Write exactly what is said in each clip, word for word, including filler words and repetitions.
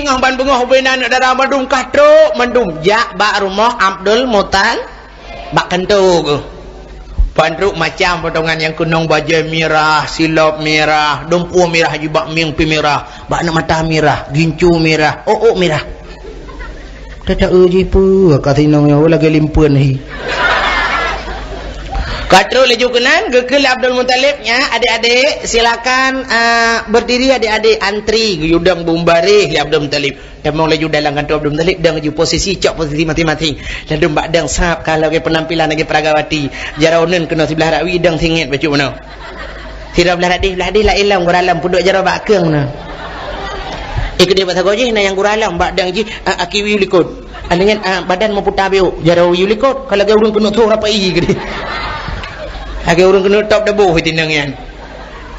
Teungoh ban beungoh ubena aneuk dara mandum ka trok mandum jak bak rumoh Abdul Mutal-, bak kantô geuh. Ban trok macam potongan nyang keunong bajée mirah, silop mirah, dumpeue mirah jibak mieng pi mirah, bak aneuk mata mirah, gincu mirah, ôk-ôk mirah. Tata-eu jih peue ka sinong nyoe lagée limpeuen hi. Ka trok laju keunan, geukheun lé Abdul Muthalib, "Nyak, adik-adik, silakan, ah, berdiri adik-adik, antri." Geuyue dong beubareh lé Abdul Muthalib. Tamong laju dalam kantô Abdul Muthalib, dong laju posisi, cok posisi masing-masing. Ladôm bak dong sab ka lagée penampilan lagée peragawati. Jaroe uneuen keunoe siblah rawi, dong singét bacut bunoe. Sidroe blah radeh, blah radeh laén lom gura lom, peuduek jaroe bak keung na. Eh, keudeh bak sagoe jih na nyang gura lom, bak dang jih, a, aki wiyeu likot. Aneuk nyan, a, badan meuputa biôk, jaroe wiyeu likot, ka lagée ureuëng keuneuk thôh rapai keudeh. Lagée ureuëng keuneuk top deboh tinang nyan.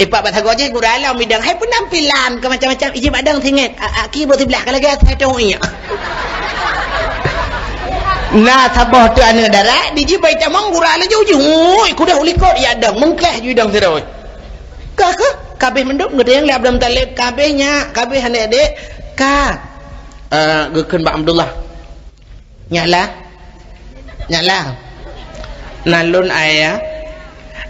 Eh, pak bak sagoe jih gura lom midang, hai peunampilan ke macam-macam, iji bak dang singét, a, aki buet siblah, ka lagée asai toh inyak. Na saboh teuk aneuk dara, di jih bai tamong gura laju jih, ui, kudah u likot ya dang, meungkah ju dang sidroe. Ka, ka, ka abéh mandum, geutanyong lé Abdul Muthalib, ka abéh nyak, ka abéh aneuk adék, ka. Eh, geukheun bak Abdullah. Nyak lah. Nyak lah. Na lôn ayah.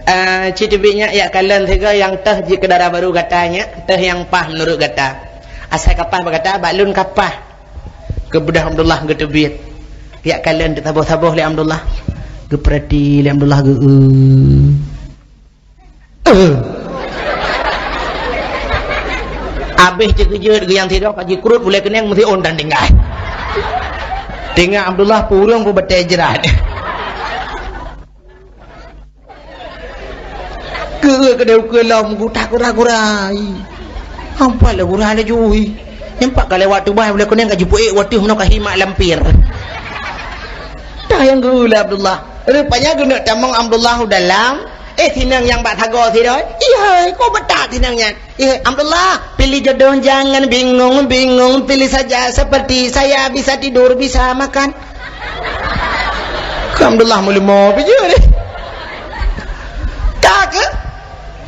Eh, ci teubiet nyak jak kalon sigoe nyang teuh jeuet keu dara barô gata nyak, teuh nyang paih meunurot gata. Asai ka paih bak gata, bak lôn ka paih. Geubeudôh Abdullah geuteubiet. Jak kalon teusaboh-saboh lé Abdullah. Geupeurati lé Abdullah geu-, Eh. Abéh teukeujot geuh nyang sidroe ka jikrot ulée keuneng meusiôn dan tinggai. Teungoh Abdullah purong peubatée jrat. Keu keudeh ukeue lom gutak gura-gura. Ampat lé gura laju. Nyang pat ka lewat tubai ulée keuneng ka jipeuék wateuh meunoe ka himak lampir. Dah nyang geu lé Abdullah. Rupanya geuneuk tamong Abdullah u dalam. Eh, sinang nyang bak sagoe sidroe. Ihai, ko beutak sinang nyan. Ihai, Abdullah, pilih jodoh jangan bingung-bingung, pilih saja seperti saya, bisa tidur, bisa makan. Keu Abdullah meuleumo pih jeuet deh. Ka keuh?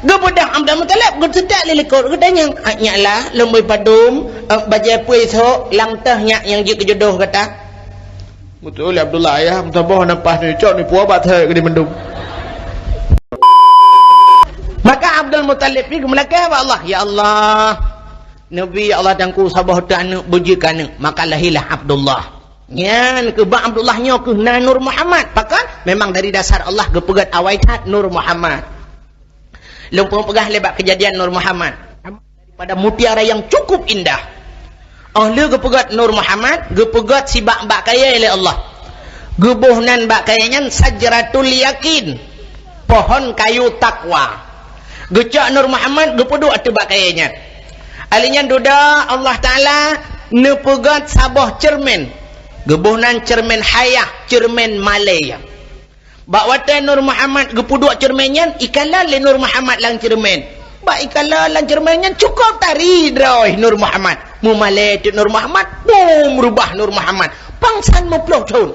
Geubeudôh Abdul Muthalib, geuseutôt lé likot, geutanyong, "Ah, nyak lah, lôn bri padum, eh, bajée peue isok, lam teuh nyak nyang jeuet keu jodoh gata?" Beutôi lé Abdullah, ayah, meusaboh na paih neucok, neupuwoe bak thèe keudeh mandum. Maka Abdul Muthalib pih geumeulakèe bak Allah, "Ya Allah, neubi, ya Allah, Teungku saboh teuh aneuk beujeuet keu aneuk." Maka lahirlah Abdullah. Nyan keuh bak Abdullah nyoe keuh na Nur Muhammad. Pakon? Memang dari dasar Allah geupeugét awai that Nur Muhammad. Lôn peugah lé bak keujadian Nur Muhammad. Daripada mutiara yang cukup indah. Óh lheueh geupeugét Nur Muhammad, geupeugét sibak bak kayèe lé Allah. Geuboh nan bak kayèe nyan Sajratul Yakin, pohon kayu takwa. Geucok Nur Muhammad, geupeuduek ateueh bak kayèe nyan. Alèh nyan dudoe Allah Taala neupeugét saboh ceureumen. Geuboh nan ceureumen hayah, ceureumen malèe. Bak watèe Nur Muhammad geupeuduek ceureumen nyan, ikalon lé Nur Muhammad lam ceureumen. Bak ikalon lam ceureumen nyan cukôp tari droe Nur Muhammad. Meumalèe teuk Nur Muhammad, bum, reubah Nur Muhammad. Pangsan meuploh thôn.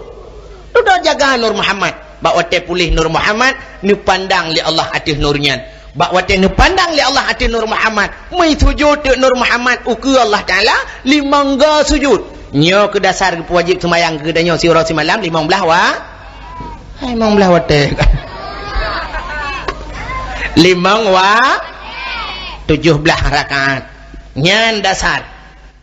Dudoe jaga Nur Muhammad. Bak watèe puléh Nur Muhammad, neupandang lé Allah ateueh nur nyan. Bak watèe neupandang lé Allah ateueh Nur Muhammad, meusujud teuk Nur Muhammad ukeue Allah Taala, limong go sujud. Nyoe keuh dasar geupeuwajéb seumayang keu geutanyoe siuroe simalam limong blaih wa-, hai, limong blaih watèe. Limong wa-, tujoh blaih rakaat. Nyan dasar.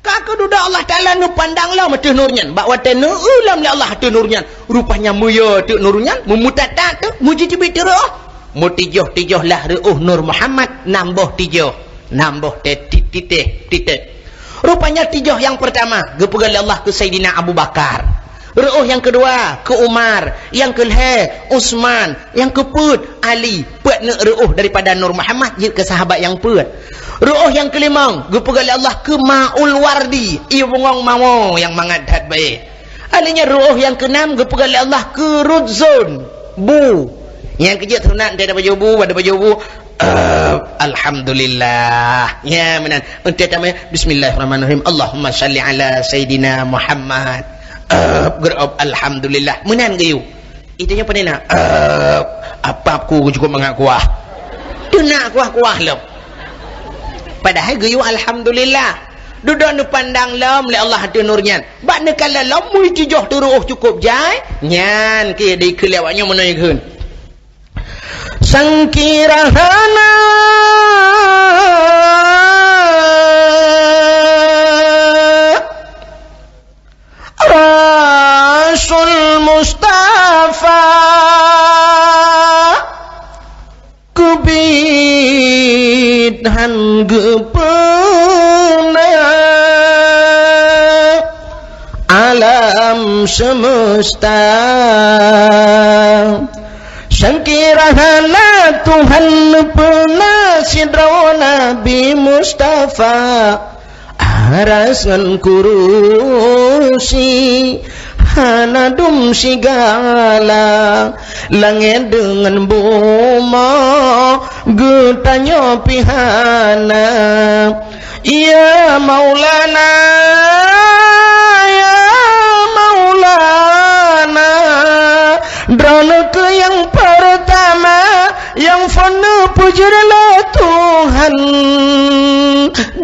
Ka keuh dudoe Allah Taala neupandang lom ateueh nur nyan. Bak watèe neueu lom lé Allah ateueh nur nyan, rupanya meuyue teuk nur nyan, meumutatat teuk, meujiteubiet teuk reuôh. Meutijoh-tijoh lah reuôh Nur Muhammad, nam boh tijoh. Nam boh tè-, ti-, titéh, titéh. Rupanya tijoh nyang peurtama geupeugah lé Allah keu Saidina Abu Bakar. Reuôh nyang keudua keu Umar, nyang keulhèe Utsman, nyang keupeuet Ali. Peuet neuk reuôh daripada Nur Muhammad jeuet keu sahabat nyang peuet. Reuôh nyang keulimong geupeugah lé Allah keu Maul Wardi, ié bungong mawö nyang mangat that baé. Alèh nyan reuôh nyang keunam geupeugah lé Allah keu Rudzon, bu. Nyang keujeuet sunat, teuh tapajoh bu, bak tapajoh bu, Ep, alhamdulillah. Nyan meunan. Enteuk tamé, bismillahirrahmanirrahim. Allahumma shalli ala Sayyidina Muhammad. Ep, geureup, alhamdulillah. Meunan geuyue. Itu nyan pane na. Ep, apap ku cukôp mangat kuah. Teunak kuah-kuah lom. Padahai geuyue alhamdulillah. Dudoe neupandang lom lé Allah ateueh nur nyan. Bak neukalon lom mui tujoh teuruoh cukôp jai, nyan keuh dikheun lé awak nyoe meunoe geukheun. Sangkira hana Rasul Mustafa keubiet han geupeuna alam semesta. Sangkira hana Tuhan neupeuna sidroe Nabi Mustafa. Aras ngon kurusi hana dum sigala, langét deungon bumoe geutanyoe pih hana. Ya Maulana, ya Maulana, Droeneuh keuh nyang peurtama nyang phon neupeujeut lé Tuhan,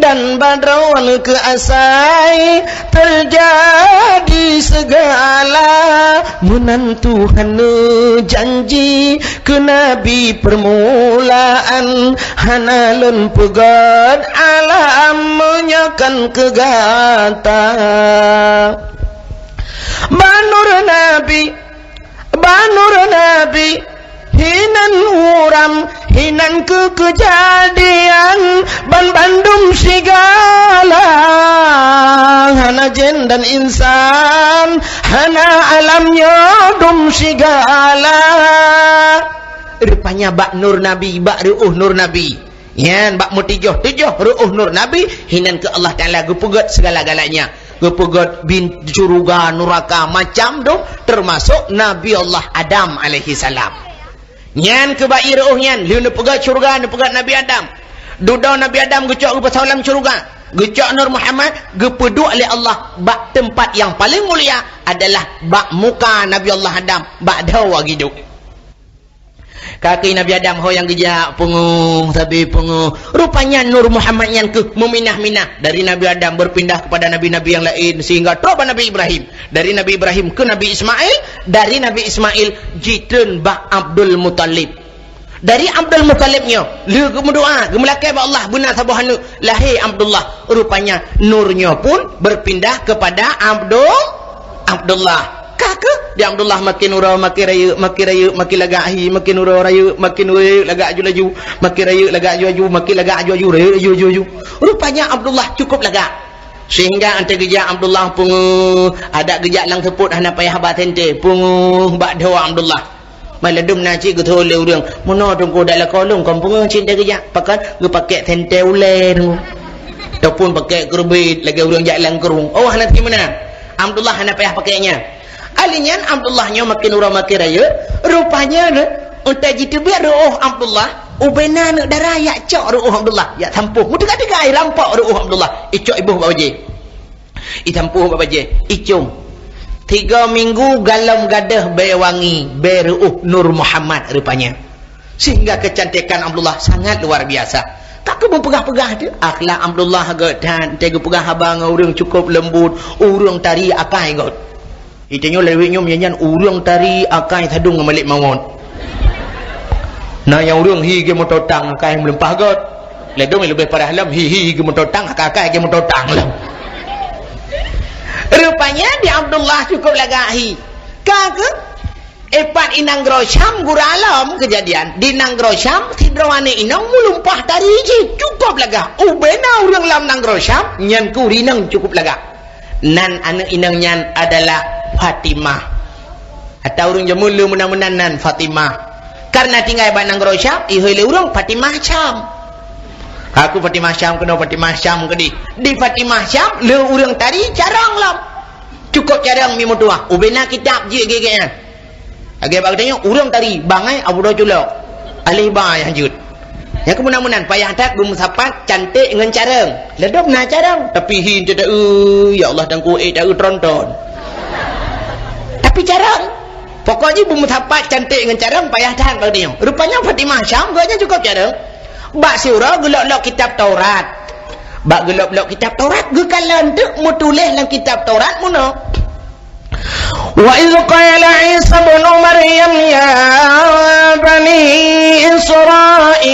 dan bak Droeneuh keuh asai teujadi seugala. Meunan Tuhan neujanji keu Nabi peurmulaan, hana lôn peugét alam meunyoe kon keu gata. Bak nur Nabi, bak nur Nabi, hinan uram, hinan keu keujadian, banbandum sigala, hana jén dan insan, hana alam nyoe dum sigala. Rupanya bak nur Nabi, bak reuôh nur Nabi. Nyan bak meutujoh-tujoh reuôh nur Nabi, hinan keu Allah Taala geupeugét segala-galanya. Geupeugét bin syeuruga, nuraka, macam dum, teumasok Nabi Allah Adam alaihissalam. Nyan keu bak ié reuôh nyan, lheueh neupeugét syeuruga, neupeugét Nabi Adam. Dudoe Nabi Adam geucok geupeusalam syeuruga. Geucok Nur Muhammad, geupeuduek lé Allah bak teumpat nyang paleng mulia adalah bak muka Nabi Allah Adam, bak dhoe geuduek. Ka keuh Nabi Adam ho nyang geujak peungeuh, sabe peungeuh. Rupanya Nur Muhammad nyan keuh meuminah-minah. Dari Nabi Adam berpindah kepada nabi-nabi yang lain sehingga troh bak Nabi Ibrahim. Dari Nabi Ibrahim ke Nabi Ismail, dari Nabi Ismail jitreun bak Abdul Muthalib. Dari Abdul Muthalib nyoe, lheueh geumeudoa, geumeulakée bak Allah beuna saboh aneuk, lahé Abdullah. Rupanya nur nyoe pun berpindah kepada Abdul Abdullah. Ka keuh di Abdullah makin uroe makin rayeuk, makin rayeuk makin lagak hi, makin uroe rayeuk, makin uroe rayeuk lagak aju laju, makin rayeuk lagak aju aju, makin lagak aju aju, rayeuk aju aju aju. Rupanya Abdullah cukup lagak. Sehingga 'oh geujak Abdullah peungeuh, adak geujak lam seupôt hana payah ba sente, peungeuh bak dhoe Abdullah. Maladum na cit geutho lé ureuëng, "Meunoe Teungku dak lakoe lôn kon peungeuh cit 'oh geujak." Pakon? Geupakée sente ulée Teungku. Ataupun pakée keureubit lagée ureuëng jak lam krueng. Oh, hana meunan. Abdullah hana payah pakée nyan. Ali nyan Abdullah nyoe makin uroe makin rayeuk. Rupanya, 'oh jiteubiet reuôh Abdullah, ubena aneuk dara jak cok reuôh Abdullah, jak sampôh. Meuteuga-teuga rampok reuôh Abdullah, icok iboh bak bajée. Itampuh bak bajée, icong. Tiga minggu galom gadôh bée wangi, bée reuôh Nur Muhammad rupanya. Sehingga kecantikan Abdullah sangat luar biasa. Ka keuh meupeugah-peugah teuh, akhlak Abdullah göt that, teuh geupeugah haba ngon ureuëng cukup leumbut, ureuëng tari akai göt. Itanyoe lawét nyoe meunyan ureuëng tari akai sadong ngon malek mawöt. Na nyang ureuëng hi geumeutotang akai meulumpah göt. Ladom leubeh parah lom hi hi geumeutotang akai-akai geumeutotang lom. Rupanya di Abdullah cukup lagak hi. Ka keuh, ipat i nanggroe Syam gura lom keujadian. Di nanggroe Syam sidroe aneuk inong meulumpah tari jih cukup lagak. Ubena ureuëng lam nanggroe Syam nyan keuh ureuëng inong cukup lagak. Nan aneuk inong nyan adalah Fatimah. Atawa ureuëng jameun le meunan-meunan nan Fatimah. Karena tinggai bak nanggroe Syam, ihôi lé ureuëng Fatimah Syam. Ka keuh Fatimah Syam keunoe, Fatimah Syam keudeh. Di Fatimah Syam le ureuëng tari carông lom. Cukup carông mi meutuah. Ubena kitab jih gét-gét nyan. Lagée bak geutanyoe, ureuëng tari, bangai Abu Dawud Culok. Aleh ba nyang jeuet. Nyang keuh meunan-meunan, payah that beumeusapat canték ngon carông. Ladom na carông, tapi hi teuta-eu, ya Allah, tangku ék ta-eu tronton. Tapi carông. Pokok jih beumeusapat canték ngon carông payah that bak geutanyoe. Rupanya Fatimah Syam geuh nyan cukup carông. Bak siuroe geulok-lok kitab Taurat. Bak geulop-lop kitab Taurat, geukalon teuk meutuléh lam kitab Taurat meunoe. Wa idh qala Isa ibnu Maryam ya bani Israil,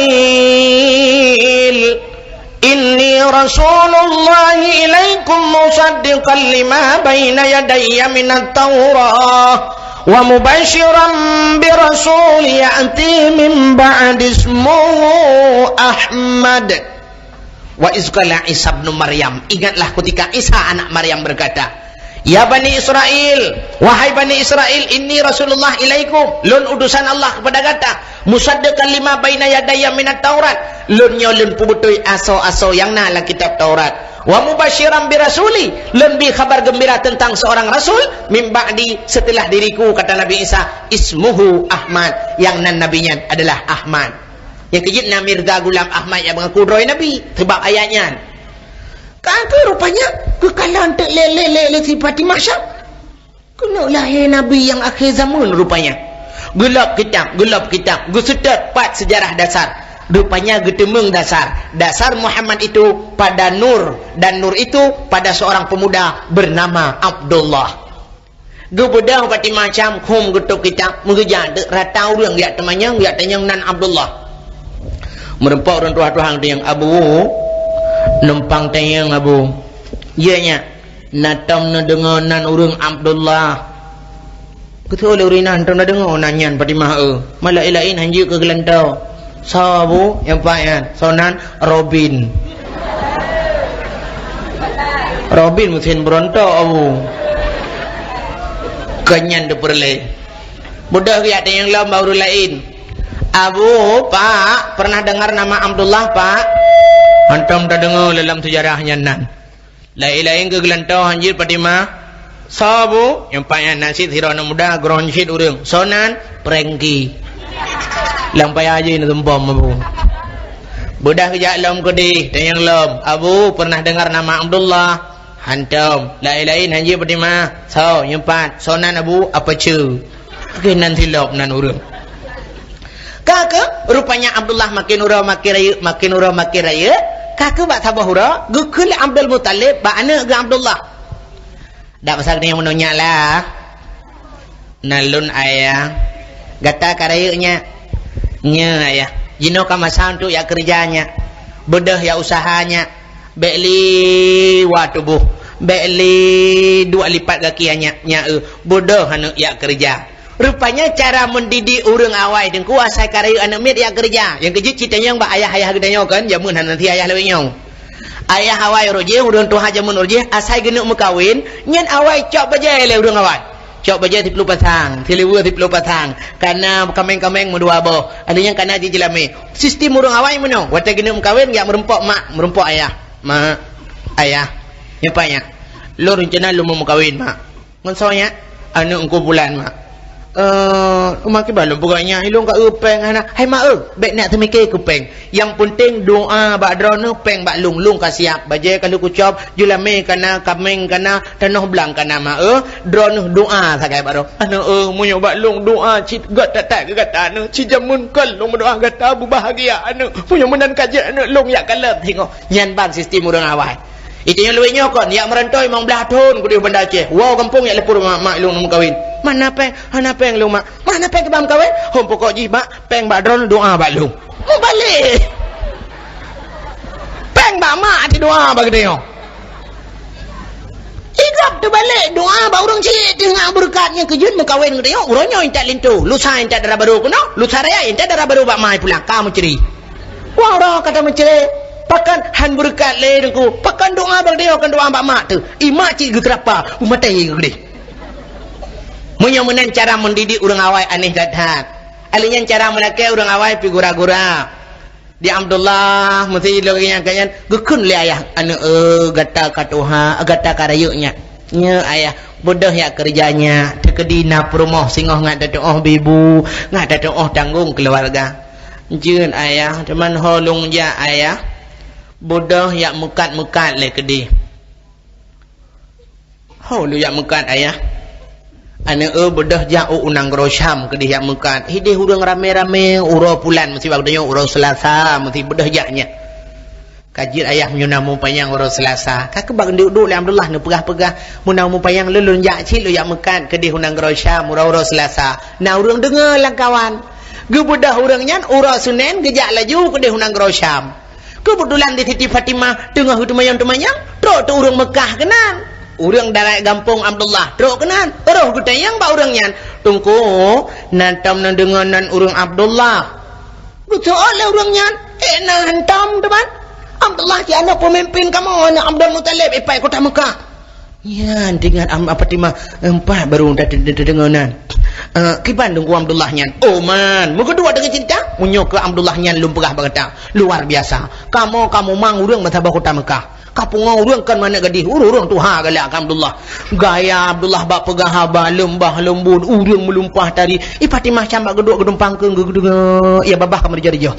inni rasulullahi ilaikum musaddiqan lima baina yadayya minat Taurah wa mubasyiran bi rasul ya'ti min ba'di ismuhu Ahmad. Wa iz qala Isa ibnu Maryam, ingatlah ketika Isa anak Maryam berkata, "Ya Bani Israil, wahai Bani Israil, inni Rasulullah ilaikum, lôn utusan Allah kepada gata, musaddiqan lima baina yadayya minat Taurat, lôn nyoe lôn peubeutôi asoe-asoe nyang na lam kitab Taurat, wa mubasyiran bi rasuli, lôn bi khabar geumbira teuntang seurang rasul, min ba'di, seuteulah diriku," kata Nabi Isa, "ismuhu Ahmad, nyang nan nabi nyan adalah Ahmad." Nyang keujeuet na Mirza Ghulam Ahmad nyang meungaku droe nabi, seubab ayat nyan. Ka keuh rupanya, geukalon teuk lé, lé, lé, lé si Fatimah Syam. Keuneuk lahé nabi nyang akhé zaman rupanya. Geulop kitab, geulop kitab, geuseutôt pat seujarah dasar. Rupanya geuteumeung dasar. Dasar Muhammad itu pada nur, dan nur itu pada seorang pemuda bernama Abdullah. Geubeudôh Fatimah Syam, khum geutôb kitab, meugeujak teuk rata ureuëng jak teumanyong, jak tanyong nan Abdullah. Meureumpok ureuëng tuha-tuha geutanyong, "Abu, numpang tanyong, Abu." "Iya, nyak." "Na tom neudeungoe nan ureuëng Abdullah?" "Keusoe lé ureuëng nyan tom neudeungoe nan nyan, Fatimah, eu? Malah laén-laén han jeuet keu geulantoe." "Soe, Abu, nyang paih nyan?" "Soe nan?" "Robin." "Robin meusén beurontok, Abu." Kon nyan teupeureulée. Beudôh geujak tanyong lom bak ureuëng laén. "Abu, Pak, pernah dengar nama Abdullah, Pak?" "Han tom tadeungoe lam seujarah nyan nan." Laén-laén keu geulantoe han jeuet Fatimah. "Soe, Bu?" Nyang paih nyan na cit sidroe aneuk muda, geuron cit ureuëng. "Soe nan?" "Prengki." Lam paya jih na seumpom, Abu. Beudôh geujak lom keudeh, tanyong lom, "Abu, pernah dengar nama Abdullah?" "Han tom." "Laén-laén han jeuet Fatimah." "Soe?" "Nyang pat." "Soe nan, Abu?" "Apa ce?" Oke, nan silop nan ureuëng. Ka keuh, rupanya Abdullah makin uroe makin rayeuk, makin uroe makin rayeuk. Ka keuh bak saboh uroe, geukheun lé Abdul Muthalib bak aneuk geuh Abdullah. Dak pasal geutanyoe meunoe nyak lah. "Nan lôn ayah, gata ka rayeuk nyak?" "Nyo ayah." "Jinoe ka masa untuk jak keureuja nyak. Beudôh jak useuha nyak. Bék liwat tuboh. Bék lé dua lipat gaki nyak, nyak eu. Beudôh aneuk jak keureuja." Rupanya cara mendidik ureuëng awai teungku asai ka rayeuk aneuk miet jak keureuja. Nyang keujeuet cit tanyong bak ayah-ayah geutanyoe kan, jameun hana si ayah lawét nyoe. Ayah awai uroe jih, ureuëng tuha jameun uroe jih, asai geuneuk meukawen, nyan awai cok bajée lé ureuëng awai. Cok bajée siploh pasang, siluweue siploh pasang, kana kaméng-kaméng meudua boh, ada nyang kana jih jeulamé. Sistem ureuëng awai meunoe, watée geuneuk meukawen, jak meurumpok mak, meurumpok ayah. "Mak, ayah, nyoe paih nyak, lôn reuncana lôn meukawen, Mak." "Ngon soe nyak?" "Aneuk Teungku Pulan, Mak." "Eh, uma kiban lôn peugah nyak, ilôn ka eu péng hana." "Hai mak eu, bék neuk teumike keu péng. Nyang peunteng doa bak droeneuh, péng bak lôn, lôn ka siab. Bajée ka lôn kucok, jeulamé kana, kaméng kana, tanoh blang kana, Mak eu. Droeneuh doa sagai bak droe." "Aneuk eu, meunyoe bak lôn doa cit gét that-that keu gata aneuk, cit jameun kon lôn meudoa gata beubahgia aneuk. Meunyoe meunan ka jeuet aneuk lôn jak kalon singoh." Nyan ban sistem ureuëng awai. Itu nyang luwih nyoe kon, jak meurantoi limong blaih thon keudeh Banda Aceh. Woe gampông jak lapor mak, "Mak, ilôn meukawen." "Mana péng?" "Hana péng lôn, Mak." "Mana péng kiban meukawen?" "Hom pokok jih, Mak, péng bak droeneuh, doa bak lôn." Meubalek. Péng bak mak, até doa bak geutanyoe. Igab teubalek, doa bak ureuëng cit, teungoh beureukat nyang keujeuet meukawen geutanyoe, uroe nyoe intat linto, lusa intat dara barô keunoe, lusa raya intat dara barô bak ma pulang, ka meucre. Wah, uroe ka tameucre, pakon han beureukat lé Teungku, pakon doa bak geutanyoe, kon doa bak mak teuh. I mak cit geukeurapa, u maté geugleh. Meunyoe meunan cara mendidik ureuëng awai aneh that-that. Alèh nyan cara meulakée ureuëng awai pih gura-gura. Di Abdullah, meusi lagée nyan, ka nyan, geukheun lé ayah, "Aneuk, eh, gata ka tuha, gata ka rayeuk nyak." "Nyo, ayah." "Beudôh jak keureuja nyak, teukeudi na peurumoh singoh ngat tatuoh bibu, ngat tatuoh tanggong keuluwarga." "Jeuet, ayah, teuma ho lôn jak, ayah." "Beudôh jak meukat-meukat lé keudeh." "Ho lôn jak meukat, ayah?" "Aneuk, eh, beudôh jak u, u nanggroe Syam keudeh jak meukat. Hideh ureuëng ramé-ramé, uroe pulan meusi bak tanyoe, uroe Seulasa meusi beudôh jak nyan." Ka jeuet ayah meunyoe na mupanyang uroe Seulasa. Ka keubah duek-duek lé Abdullah neupeugah-peugah, "Meunyoe na mupanyang lôn, lôn jak cit lôn jak meukat keudeh u nanggroe Syam uroe-uroe Seulasa." Na ureuëng deungoe lam kawan. Geubeudôh ureuëng nyan uroe Seunén geujak laju keudeh u nanggroe Syam. Keubeutulan di Siti Fatimah teungoh geuteumanyong-teumanyong, trok teuh ureuëng Meukah keunan. Ureuëng darat gampông Abdullah trok keunan. Roh geutanyong bak ureuëng nyan, "Teungku, na tom neudeungoe nan ureuëng Abdullah?" Geuseuôt lé ureuëng nyan, "Eh, na hantom, teuma. Abdullah cit aneuëk peumimpin kamoe, aneuëk Abdul Muthalib, ipat kota Meukah." Nyan teuingat Am-, Fatimah, "Empat baru ta-, ta-, ta-, tadeungoe nan." "Eh, kiban Teungku Abdullah nyan?" "Oh man, meukeudua deungon cinta. Meunyoe keu Abdullah nyan lôn peugah bak gata, luar biasa. Kamoe ka mumang ureuëng meusaboh kota Meukah. Ka pungo ureuëng kon manok gadih, ureuëng tuha galak keu Abdullah. Gaya Abdullah bak peugah haba leumbah leumbot, ureuëng meulumpah tari. I Fatimah Syam bak geuduek geudumpang keu geuduek, ya babah ka meurija-rija."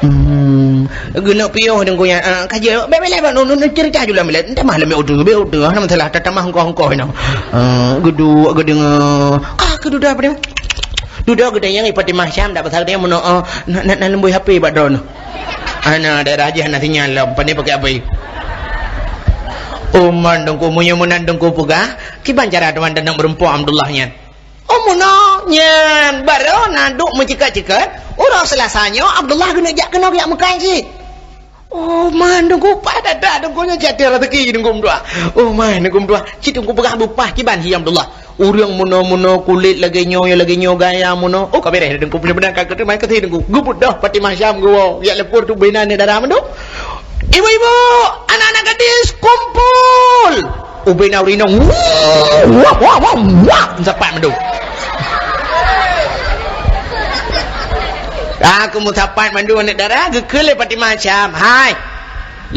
Hmm. Geuneuk piôh Teungku nyan, ah, ka jeuet, bèk, bèk lé, bèk, nu, nu, nu, cerita ju lam bilet. Entamah lam bilet utu, bilet utu, hana masalah, tatamah hongkoh-hongkoh ina. Ah, geuduek, geudeungoe. Ah, geuduek apa dia? Dudoe geudeungoe Fatimah Syam dak pasal dia meunoe, na, na, na leumbôi H P bak droeneuh. Ana daerah jih hana sinyal lom, pane pakai H P. Oh man Teungku, meunyoe meunan Teungku peugah, kiban cara teuma taneuk meurumpok Abdullah nyan? Oh meunoe nyan, barô na duek meuceukat-ceukat, uroe Seulasa nyoe Abdullah geuneuk jak keunoe geujak meukat cit. Oh man Teungku, paih that-that Teungku nyoe, jak teuh raseuki Teungku meutuah. Oh man Teungku meutuah, cit Teungku peugah beupah kiban hi Abdullah. Ureuëng meunoe-meunoe kulét lagèe nyoe, ya lagèe nyoe gaya meunoe. Oh ka beureh Teungku, beunang-beunang ka keuteumai keuti Teungku. Geubeudôh Fatimah Syam geuwoe, jak lapor teuh ubena aneuëk dara mandum. "Ibu-ibu, anak-anak gadis, kumpul!" Ubena ureuëng inong, wah, wah, wah, wah, meusapat mandum. Ah, keu meusapat mandum aneuëk dara, geukheun lé Fatimah Syam, "Hai,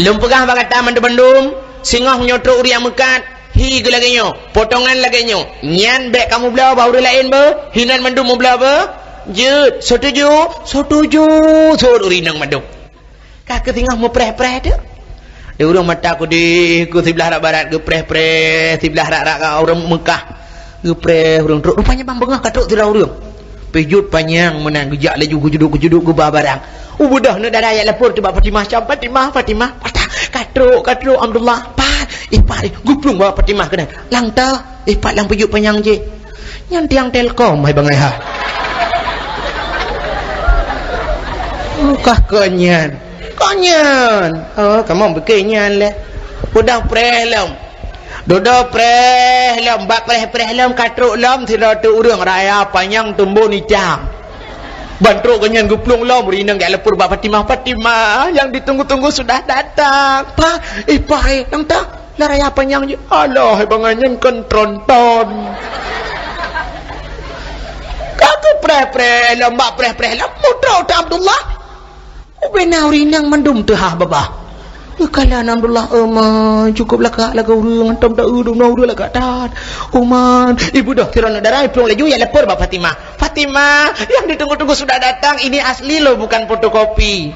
lôn peugah bak gata mandum-mandum, singoh nyoe trok ureuëng meukat, hi geu lagèe nyoe, potongan lagèe nyoe. Nyan bèk kamoe bloe bak ureuëng laén beuh, hinan mandum meubloe beuh." "Jeuet, setuju, setuju," seuôt ureuëng inong mandum. Ka keuh singoh meupreh-preh teuk. Di ureuëng mata kudeh keu siblah rot barat geupreh-preh, siblah rot-rot ureuëng Meukah geupreh ureuëng trok. Rupanya ban beungoh ka trok sidroe ureuëng. Pih jeuet panyang meunan geujak laju geujuduek-geujuduek geuba barang. Ubeudôh aneuëk dara jak lapor teuh bak Fatimah Syam, "Fatimah, Fatimah, patah, ka trok, ka trok Abdullah, pat, ipat, geuplueng bak Fatimah keunan." Lang ta, ipat lang pih jeuet panyang jih. Nyan tiang Telkom, hai bangai ha. Oh, kah keu nyan. Keu nyan. Oh, kamoe bukon nyan lé. Udah preh lom. Dudoe preh lom, bak preh-preh lom, ka trok lom, sidroe teuk ureuëng raya panyang tumbon itam. Ban trok keu nyan geuplueng lom, ureuëng inong jak lapor bak Fatimah. "Fatimah, yang ditunggu-tunggu sudah datang." Pat, ipat, eh, nang ta. Lah raya panyang jih, alah, hai bangai nyan kon tronton. Ka geupreh-preh lom, bak preh-preh lom, mutrok teuh Abdullah. Ubena ureuëng inong mandum teuhah babah. Geukalon Abdullah, "Oma, cukup lakak lagèe ureuëng, hantom taeu dum na ureuëng lakak that. Oma, ibeudôh sidroe aneuëk dara, iplueng laju jak lapor bak Fatimah." "Fatimah, yang ditunggu-tunggu sudah datang, ini asli loh, bukan fotokopi."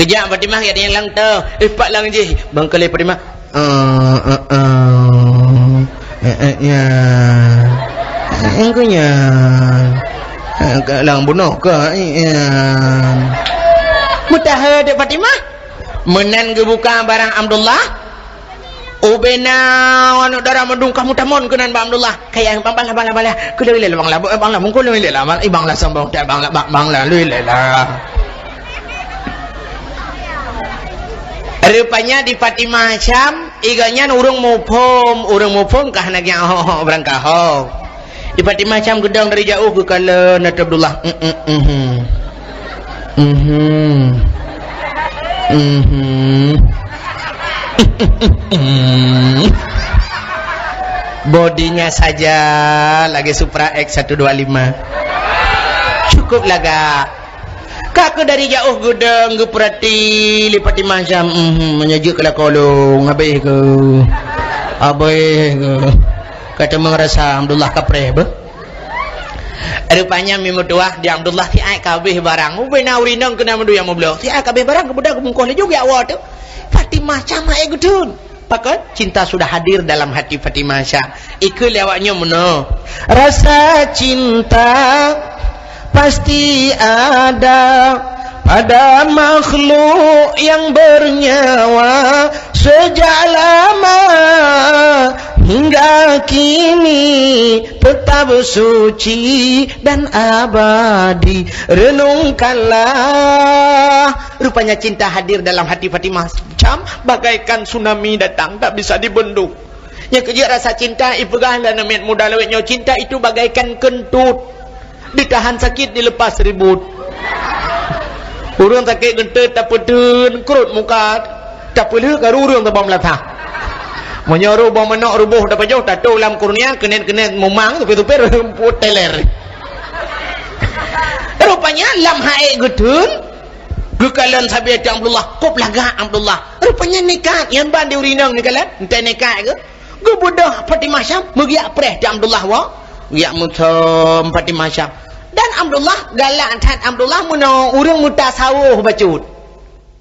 Geujak Fatimah, ya, nyang lang teuh. Eh, pat lang jih. Bang kali Fatimah. Eh, eh, eh. Eh, eh, ya. Eh, engkau nya. Eh, ka lang bunoe ka, eh, ya. Meuteumé dek Fatimah. Meunan geubuka barang Abdullah. Ubena aneuëk dara mandum ka meutamong keunan bak Abdullah. Kaya bang, bang lah, bang lah, bang lah. Keu lé lé bang lah, bang lah, mungkul lé lé lah, bang, bang lah sambung, bang lah, bang, bang lah, lé lé lah. Rupanya di Fatimah Syam, iga nyan ureuëng muphom, ureuëng muphom ka hana giang ho-ho beurangkaho. Di Fatimah Syam geudong dari jauh geukalon Abdullah. Mhm. Mhm. Mhm. Bodinya saja lagi Supra X satu dua lima. Cukup lagak. Ka keuh dari jauh geudong geupeurati lé Fatimah Syam, mhm, meunyoe jeuet keu lakoe lôn, habéh keuh. Habéh keuh. Ka teuma rasa Abdullah kapreh beuh. Rupanya mi meutuah di Abdullah siat ka habéh barang. Ubena ureuëng inong keunan mandum nyang meubloe. Siat ka habéh barang, geubeudôh geubungkôh laju geujak woe teuk. Fatimah Syam hai geutheun. Pakon? Cinta sudah hadir dalam hati Fatimah Syam. Ikeu lé awak nyoe meunoe. Rasa cinta pasti ada Pada makhluk yang bernyawa sejak lama hingga kini tetap suci dan abadi. Renungkanlah. Rupanya cinta hadir dalam hati Fatimah Syam bagaikan tsunami datang, tak bisa dibendung. Nyang keujeuet rasa cinta ipeugah lé aneuk miet muda lawét nyoe, cinta itu bagaikan kentut. Ditahan sakit, dilepas ribut. Ureuëng sakét geunteut tapeuteun krot muka, tapeulheueh karu ureuëng tabang meulatah. Meunyoe roh bang manok ruboh tapajoh, tatoh lam kurnia, keunet-keunet mumang, tupe-tupe reumput teler. Rupanya lam haék geuteun, geukalon sabe Abdullah, kop lagak Abdullah. Rupanya nekat, nyan ban di ureuëng inong neukalon, entah nekat ke. Geubeudôh Fatimah Syam, meugiak preh di Abdullah wa. Giak meusom Fatimah Syam. Dan Abdullah, galak that Abdullah meunoe ureuëng meutasawôh bacut.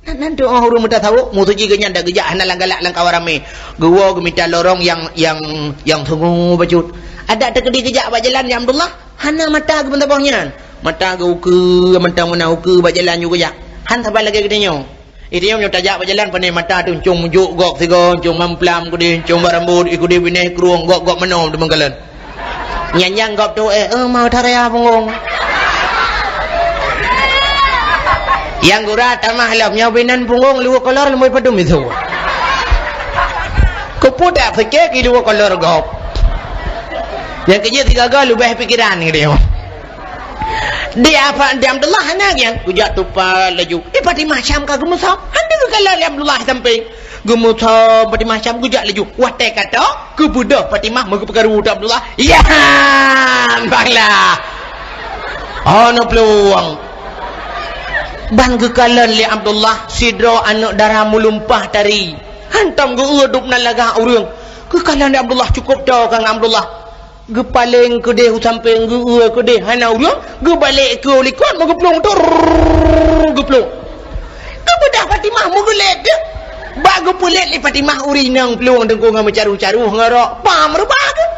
Nan, nan tu, oh, ureuëng meutasawôh, musoji geuh nyan dak geujak hana lam galak lam kawan ramé. Geuwoe geumita lorong nyang, nyang, nyang sungue bacut. Adak teukeudi geujak bak jalan di Abdullah, hana mata geupeuntaboh nyan. Mata geuh ukeue, mantong meunan ukeue bak jalan ju geujak. Han saban lagée geutanyoe. Geutanyoe meunyoe tajak bak jalan, pane mata teuh, cong meujok gok sigoe, cong mamplam keudeh, cong bak rambot, i keudeh binéh krueng, gok-gok meunoe teumeukalon. Nyan nyang gob tu, eh, eh, mau taraya punggong. Nyang gura tamah lom, nyoe binan punggong luweue kolor leumoi padum itu. Keupeue dak pike ki luweue kolor gob. Nyang keujeuet sigaga leubeh pikiran gitu ya. Di apa, di Abdullah hana gian. Geujak tupat laju. Eh, Fatimah Syam ka geumeusom. Hana geukalon lé Abdullah sampéng. Geumeusom Fatimah Syam geujak laju. Watée ka to, geubeudôh Fatimah meugeupeukaru di Abdullah. Ya, banglah. Oh, na peuluwang. Ban geukalon lé Abdullah sidroe aneuk dara meulumpah tari. Hantom geu-eu dub nan lagak ureuëng. Geukalon lé Abdullah, cukup to ka ngon Abdullah. Geupaleng keudeh u sampéng, geu-eu keudeh hana ureuëng, geubalek keu u likot, meugeuplueng tur, geuplueng. Geubeudôh Fatimah meugeulét deuh. Bak geupeulét lé Fatimah ureuëng inong plueng teungku ngon meucaroh-caroh ngon rok pam reubah geuh.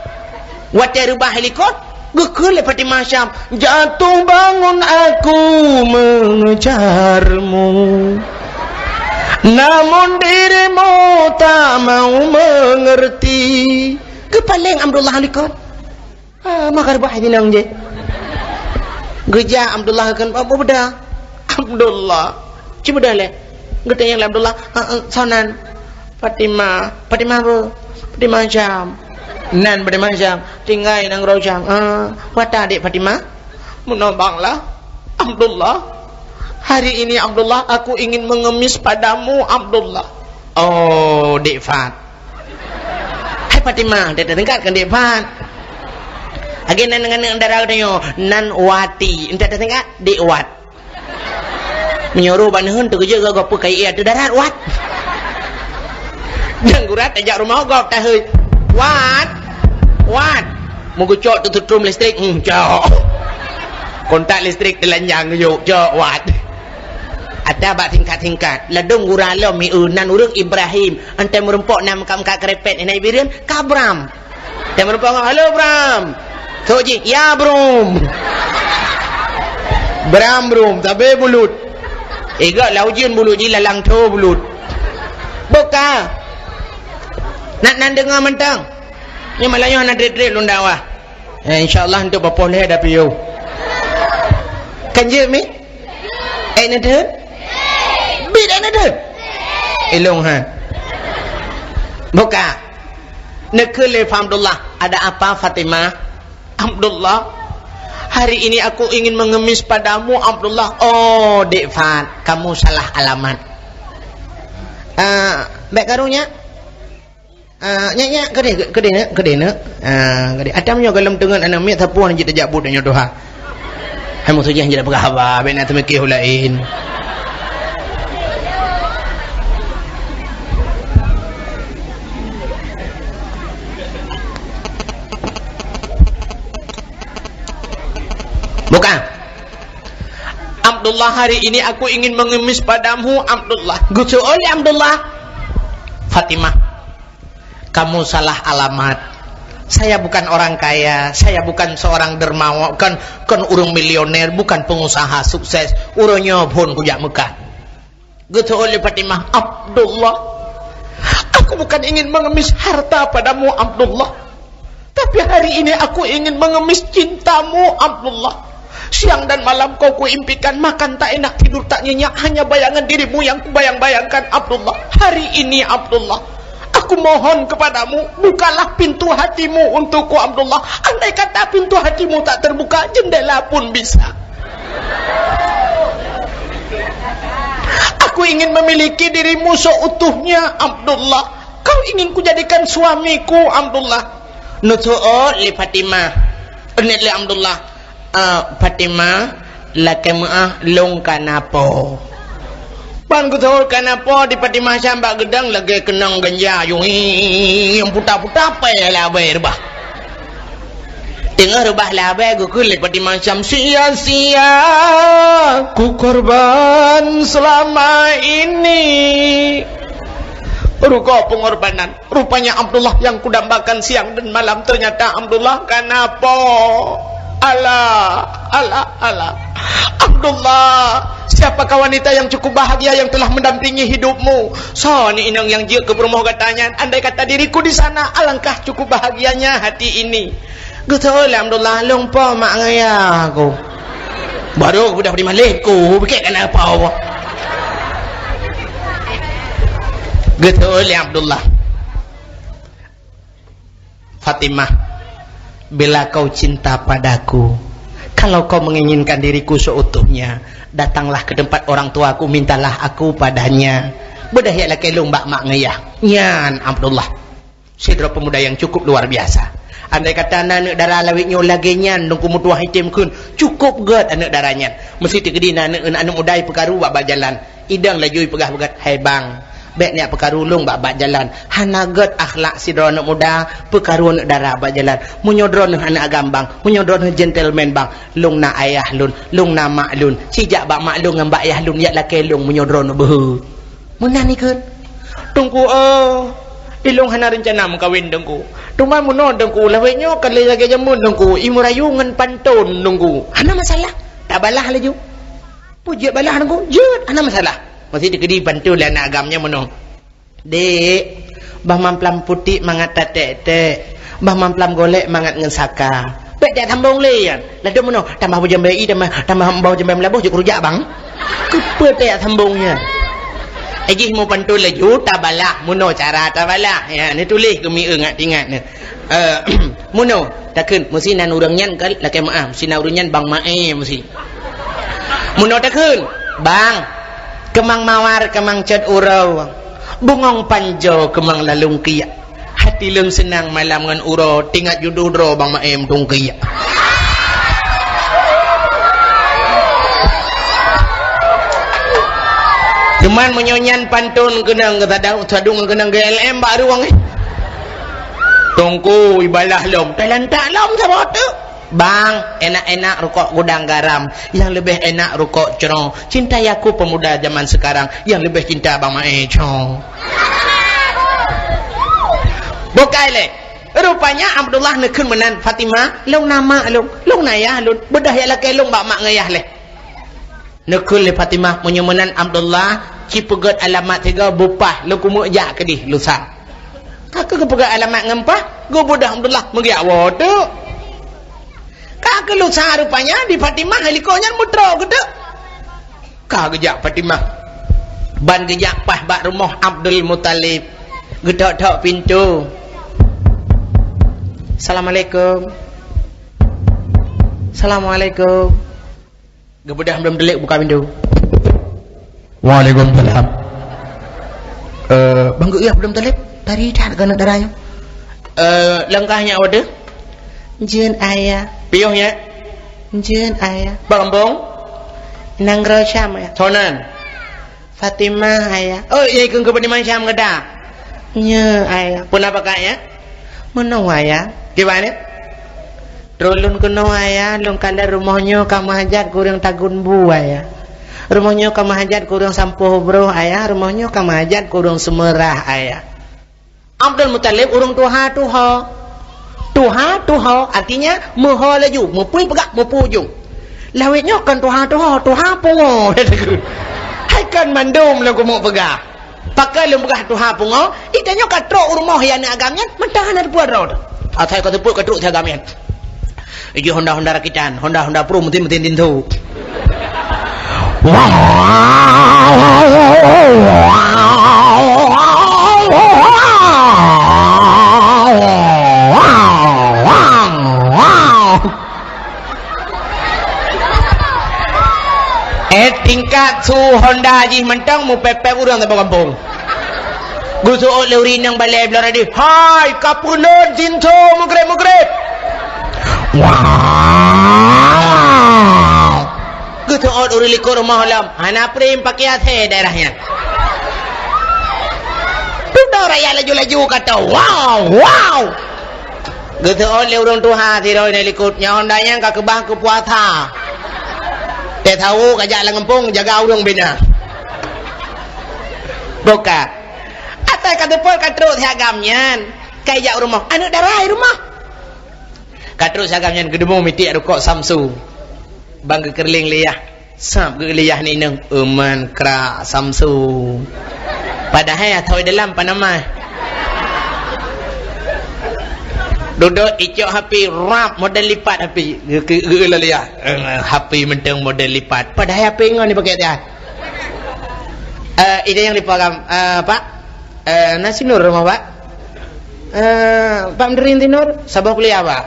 Watée reubah i likot, geukheun lé Fatimah Syam, "Jatuh bangun aku mengejarmu, namun dirimu tak mau mengerti." Geupaleng Abdullah likot. Ah, maka reubah inong jih. Geujak Abdullah kheun, "Apa beda?" "Abdullah." "Ci beda lé?" Geutanyong lé Abdullah, "Ah, ah, soe nan?" "Fatimah." "Fatimah apa?" "Fatimah Syam." "Nan Fatimah Syam?" "Tinggai nanggroe Syam." "Ah, peue ata adék Fatimah?" "Meunoe banglah, Abdullah. Hari ini, Abdullah, aku ingin mengemis padamu, Abdullah." "Oh, Dek Fat." "Hai Fatimah, enta tatingkat kon Dek Fat." Lagée nan ngon aneuk dara geutanyoe, nan Wati, enta tatingkat Dek Wat. Meunyoe roh bak neuheun teukeujot gak gob peukai ie ateueh darat, Wat. Dan gura tajak rumoh gob taheuet, "Wat, Wat." Meugeucok teututrom listrik, hmm, cok. Kontak listrik teulanjang geuyue, cok, Wat. Ata bak tingkat-tingkat, ladôm gura lom mi eu nan ureuëng Ibrahim, enta meurumpok na meukat-meukat keureumpet, na Ibrahim, ka Bram. Enta meurumpok, "Halo, Bram." Sok jih, "Ya, Brum." Bram, Brum, sabe bulut. Iga lau jin bulut jih lalang tho bulut. Boka. Nak nan deungoe mantong. Nyoe malam nyoe hana treb-treb lôn dakwah. Eh, insya Allah untuk papoh lé ada piôh. Kan jeuet mi? Eh, neudeun? Bit eh neudeun? Ilong ha. Boka. Neukheun lé Fa Abdullah, "Ada apa, Fatimah?" "Abdullah, hari ini aku ingin mengemis padamu, Abdullah." "Oh, Dek Fat, kamu salah alamat." "Ah, bèk karu nyak." Ah, nyak, nyak, keudeh, keudeh, neuk, keudeh, neuk. Ah, keudeh. Atam nyoe golom teungeut aneuk miet sapeue nyang jeuet tajak buet nyoe tuha. Hai musoh jih jeuet peugah haba, bèk na teumikir u laén. Bukan. "Abdullah, hari ini aku ingin mengemis padamu, Abdullah." Geuseuôt lé Abdullah. "Fatimah, kamu salah alamat. Saya bukan orang kaya, saya bukan seorang dermawan, kon, kon ureuëng milioner, bukan pengusaha sukses. Uroe nyoe phon kujak Mekah. Geuteuôt lé Fatimah, "Abdullah, aku bukan ingin mengemis harta padamu, Abdullah. Tapi hari ini aku ingin mengemis cintamu, Abdullah. Siang dan malam kau kuimpikan, makan tak enak, tidur tak nyenyak, hanya bayangan dirimu yang kubayang-bayangkan, Abdullah. Hari ini, Abdullah, aku mohon kepadamu, bukalah pintu hatimu untukku, Abdullah. Andai kata pintu hatimu tak terbuka, jendela pun bisa. Aku ingin memiliki dirimu seutuhnya, Abdullah. Kau ingin kujadikan suamiku, Abdullah." Neuteuôt lé Fatimah. Neuôt lé Abdullah, "Ah, Fatimah, lakée meuáh, lôn ka na po." Ban geuteuôt ka na po di Fatimah Syam bak geudang lagée keunong ganja, yung, yung puta-puta pée labai reubah. Teungoh reubah labai geukheun lé Fatimah Syam, "Sia-sia kukorban selama ini." Rukok pengorbanan. Rupanya Abdullah yang kudambakan siang dan malam, ternyata Abdullah ka na po. Alah, alah, alah. Abdullah, siapakah wanita yang cukup bahagia yang telah mendampingi hidupmu? Soe ni inong nyang jeuet keu peurumoh gata nyan? Andai kata diriku di sana, alangkah cukup bahagianya hati ini. Geuteuôt lé Abdullah, "Lôn po mak ngon yah ku." Baru budak di maleh ku, pikir kan apa awak. Geuteuôt lé Abdullah. "Fatimah, bila kau cinta padaku, kalau kau menginginkan diriku seutuhnya, datanglah ke tempat orang tuaku, mintalah aku padanya." Beudôh jak lakée lôn bak mak ngon yah. Nyan Abdullah. Sidroe pemuda yang cukup luar biasa. Andai kata na aneuëk dara lawét nyoe lagée nyan, Teungku, meutuah item kheun, cukup gét aneuëk dara nyan. Meusti teukeudi na aneuëk, aneuëk muda peukaru bak, bak jalan. Idong laju ipeugah beugat, "Hai bang, bék neujak peukaru lôn bak, bak jalan. Hana gét akhlak sidroe aneuëk muda peukaru aneuëk dara bak jalan. Meunyoe droeneueh aneuëk agam bang, meunyoe droeneueh gentleman bang, lôn na ayah lôn, lôn na mak lôn. Ci jak bak mak lôn ngon bak yah lôn jak lakée lôn meunyoe droeneueh beuhe." Meunan ikheun, "Teungku, oh, ilôn hana reuncana meukawen, Teungku. Teuma meunoe, Teungku, lawét nyoe ka lheueh lagée jameun, Teungku, imeurayu ngon panton, Teungku." "Hana masalah, tabalah laju." "Peue jeuet balah, Teungku?" "Jeuet, hana masalah." Meusti teukeudi panton lé aneuëk agam nyan meunoe. "Dek, bah mamplam putik mangat tatek-tek, bah mamplam golek mangat ngon saka. Bék jak sambong lé nyan. Ladôm meunoe, tambah beujambé ié, tambah, tambah boh jambé meulaboh jeuet keu rujak bang." Keupeue tajak sambong nyan? Eh, jih meupanton laju, tabalah, meunoe cara tabalah. Ya, neutuléh keu mié ngat ingat nyan. Eh, meunoe, takheun, meusti nan ureuëng nyan ka lakée meuáh, meusti nan ureuëng nyan bang Mae meusti. Meunoe takheun, "Bang, keumang mawar, keumang cot uroe, bungong panjoe, keumang lalong kiak. Hati lôn seunang malam ngon uroe, tingat judoh droe bang Mae meutungkiak." Cuman meunyoe nyan panton keunong, sadung keunong G L M bak rueng, eh. Teungku, ibalah lom, talantak lom saboh teuk. Bang, enak-enak rukok gudang garam, yang lebih enak rukok cro. Cintai aku pemuda zaman sekarang, yang lebih cinta Bang Mae cro. Bukai lé. Rupanya Abdullah neukheun meunan, "Fatimah, lôn na mak lôn, lôn na yah lôn, beudôh jak lakée lôn bak mak ngon yah lé." Neukheun lé Fatimah, "Meunyoe meunan Abdullah, ci peugét alamat sigoe bupah, lôn keumeuk jak keudeh lusa." Ka keuh geupeugét alamat ngon pah, geubeudôh Abdullah meugiak woe teuk. Ka keuh lusa rupanya di Fatimah, hai likot nyan meutroe geuteuk. Ka geujak Fatimah. Ban geujak pah bak rumoh Abdul Muthalib. Geutok-tok pintoe. "Assalamualaikum. Assalamualaikum." Geubeudôh Abdul Muthalib buka pintoe. "Waalaikumsalam." "Eh, bang geuh Abdul Muthalib, tari that keuneuk dara nyoe." "Eh, langkah nyak wadoe?" "Jeuet, Ayah." "Piôh nyak?" "Jeuet, Ayah." "Bang Ambong?" "Nanggroe Syam, Ayah." "Sonan?" "Fatimah, Ayah." "Oh, ya ikun ke Fatimah Syam gata?" "Nyoe, Ayah." "Pernah pakai ya?" "Meunoe, Ayah." "Gimana?" "Droe lôn keunoe, Ayah, lôn kalon rumoh nyoe ka meuhajat keu ureuëng tagun bu, Ayah. Rumoh nyoe ka meuhajat keu ureuëng sampoh broh, Ayah. Rumoh nyoe ka meuhajat keu ureuëng seumeurah, Ayah." Abdul Muthalib ureuëng tuha-tuha. Tuha, tuho, artinya meuho laju, meupui peugah, meupui ujong. Lawét nyoe kon tuha, tuho, tuha pungo. Hai kon mandum lôn keumeung peugah. Pakon lôn peugah tuha pungo, ita nyoe ka trok u rumoh ya aneuk agam nyan, mantong hana teupeue droe teuh. Asai ka teupeue ka trok si agam nyan. Ijih honda-honda rakitan, honda-honda pro, mesin-mesin tintu. Eh, tingkat su honda jih mantong meupép-pép ureueng saboh gampông. Geuseuôt lé ureueng inong balèe bloe radio, "Hai, ka peue lôn sinto meugreb-meugreb!" Wow! Geuseuôt ureueng likot rumoh lom, hana prem pakai asèe daerah nyan. Dudoe rakyat laju-laju ka tô, "Wow! Wow!" Geuseuôt lé ureueng tuha sidroe nyang likot, "Nyoe honda nyan ka keubah keu puasa. Teuh sawo ka jak lam gampông jaga ureueng bina." Buka. Asai ka teupeue ka trok si agam nyan, ka ijak u rumoh. Aneuk dara i rumoh. Ka trok si agam nyan geudumu mitiek rukok Samsu. Ban geukeureuléng lé yah. Sab geuh lé yah nibak inong, "Euman krak Samsu." Padahai atoi dalam panamah. Dudoe icok HP rab model lipat HP. Geu-, geu-, geu-, lé yah. Eh, HP mantong model lipat. Padahai HP ngon dipakai tiah. Eh, ida nyang dipeugah, eh, Pak? Eh, na si Nur rumoh, Pak? Eh, Pak Mendering si Nur? Saboh kuliah, Pak?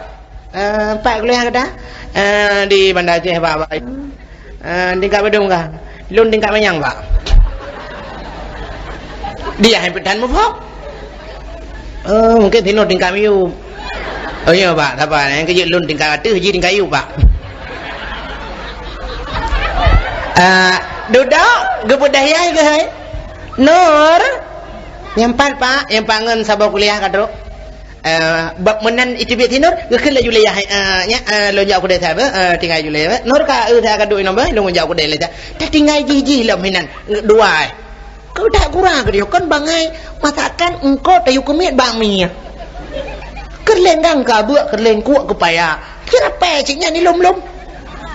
Eh, Pak kuliah gata? Eh, di Banda Aceh, Pak, Pak. Eh, tingkat padum kah? Lôn tingkat manyang, Pak. Dia hai peutan muphom. Oh, mungkin si Nur tingkat miyueb. Oh, iya, Pak. Sabar. Nyang keujeuet lôn tingkat ateueh, jih tingkat yueb, Pak. Eh, dudoe, geupeudayai keuh hai. Nur. Nyang pat, Pak. Nyang pat ngon saboh kuliah ka trok. Eh, bak meunan iteubiet si Nur, geukheun laju lé yah, eh, nyak, eh, lôn jak u keudè sabe, eh, tinggai ju lé, eh. Nur ka, eh, ka duek inong beh, lôn jak u keudè lé jak. Tatinggai jih-jih lom hinan, eh, dua, eh. Keu that gura keudeh, kon bangai masakan engko tayue keumiet bak mi. Keureuléng gang ka beuk, keureuléng kuek keu paya. Kira pèe cit nyan ilom-lom.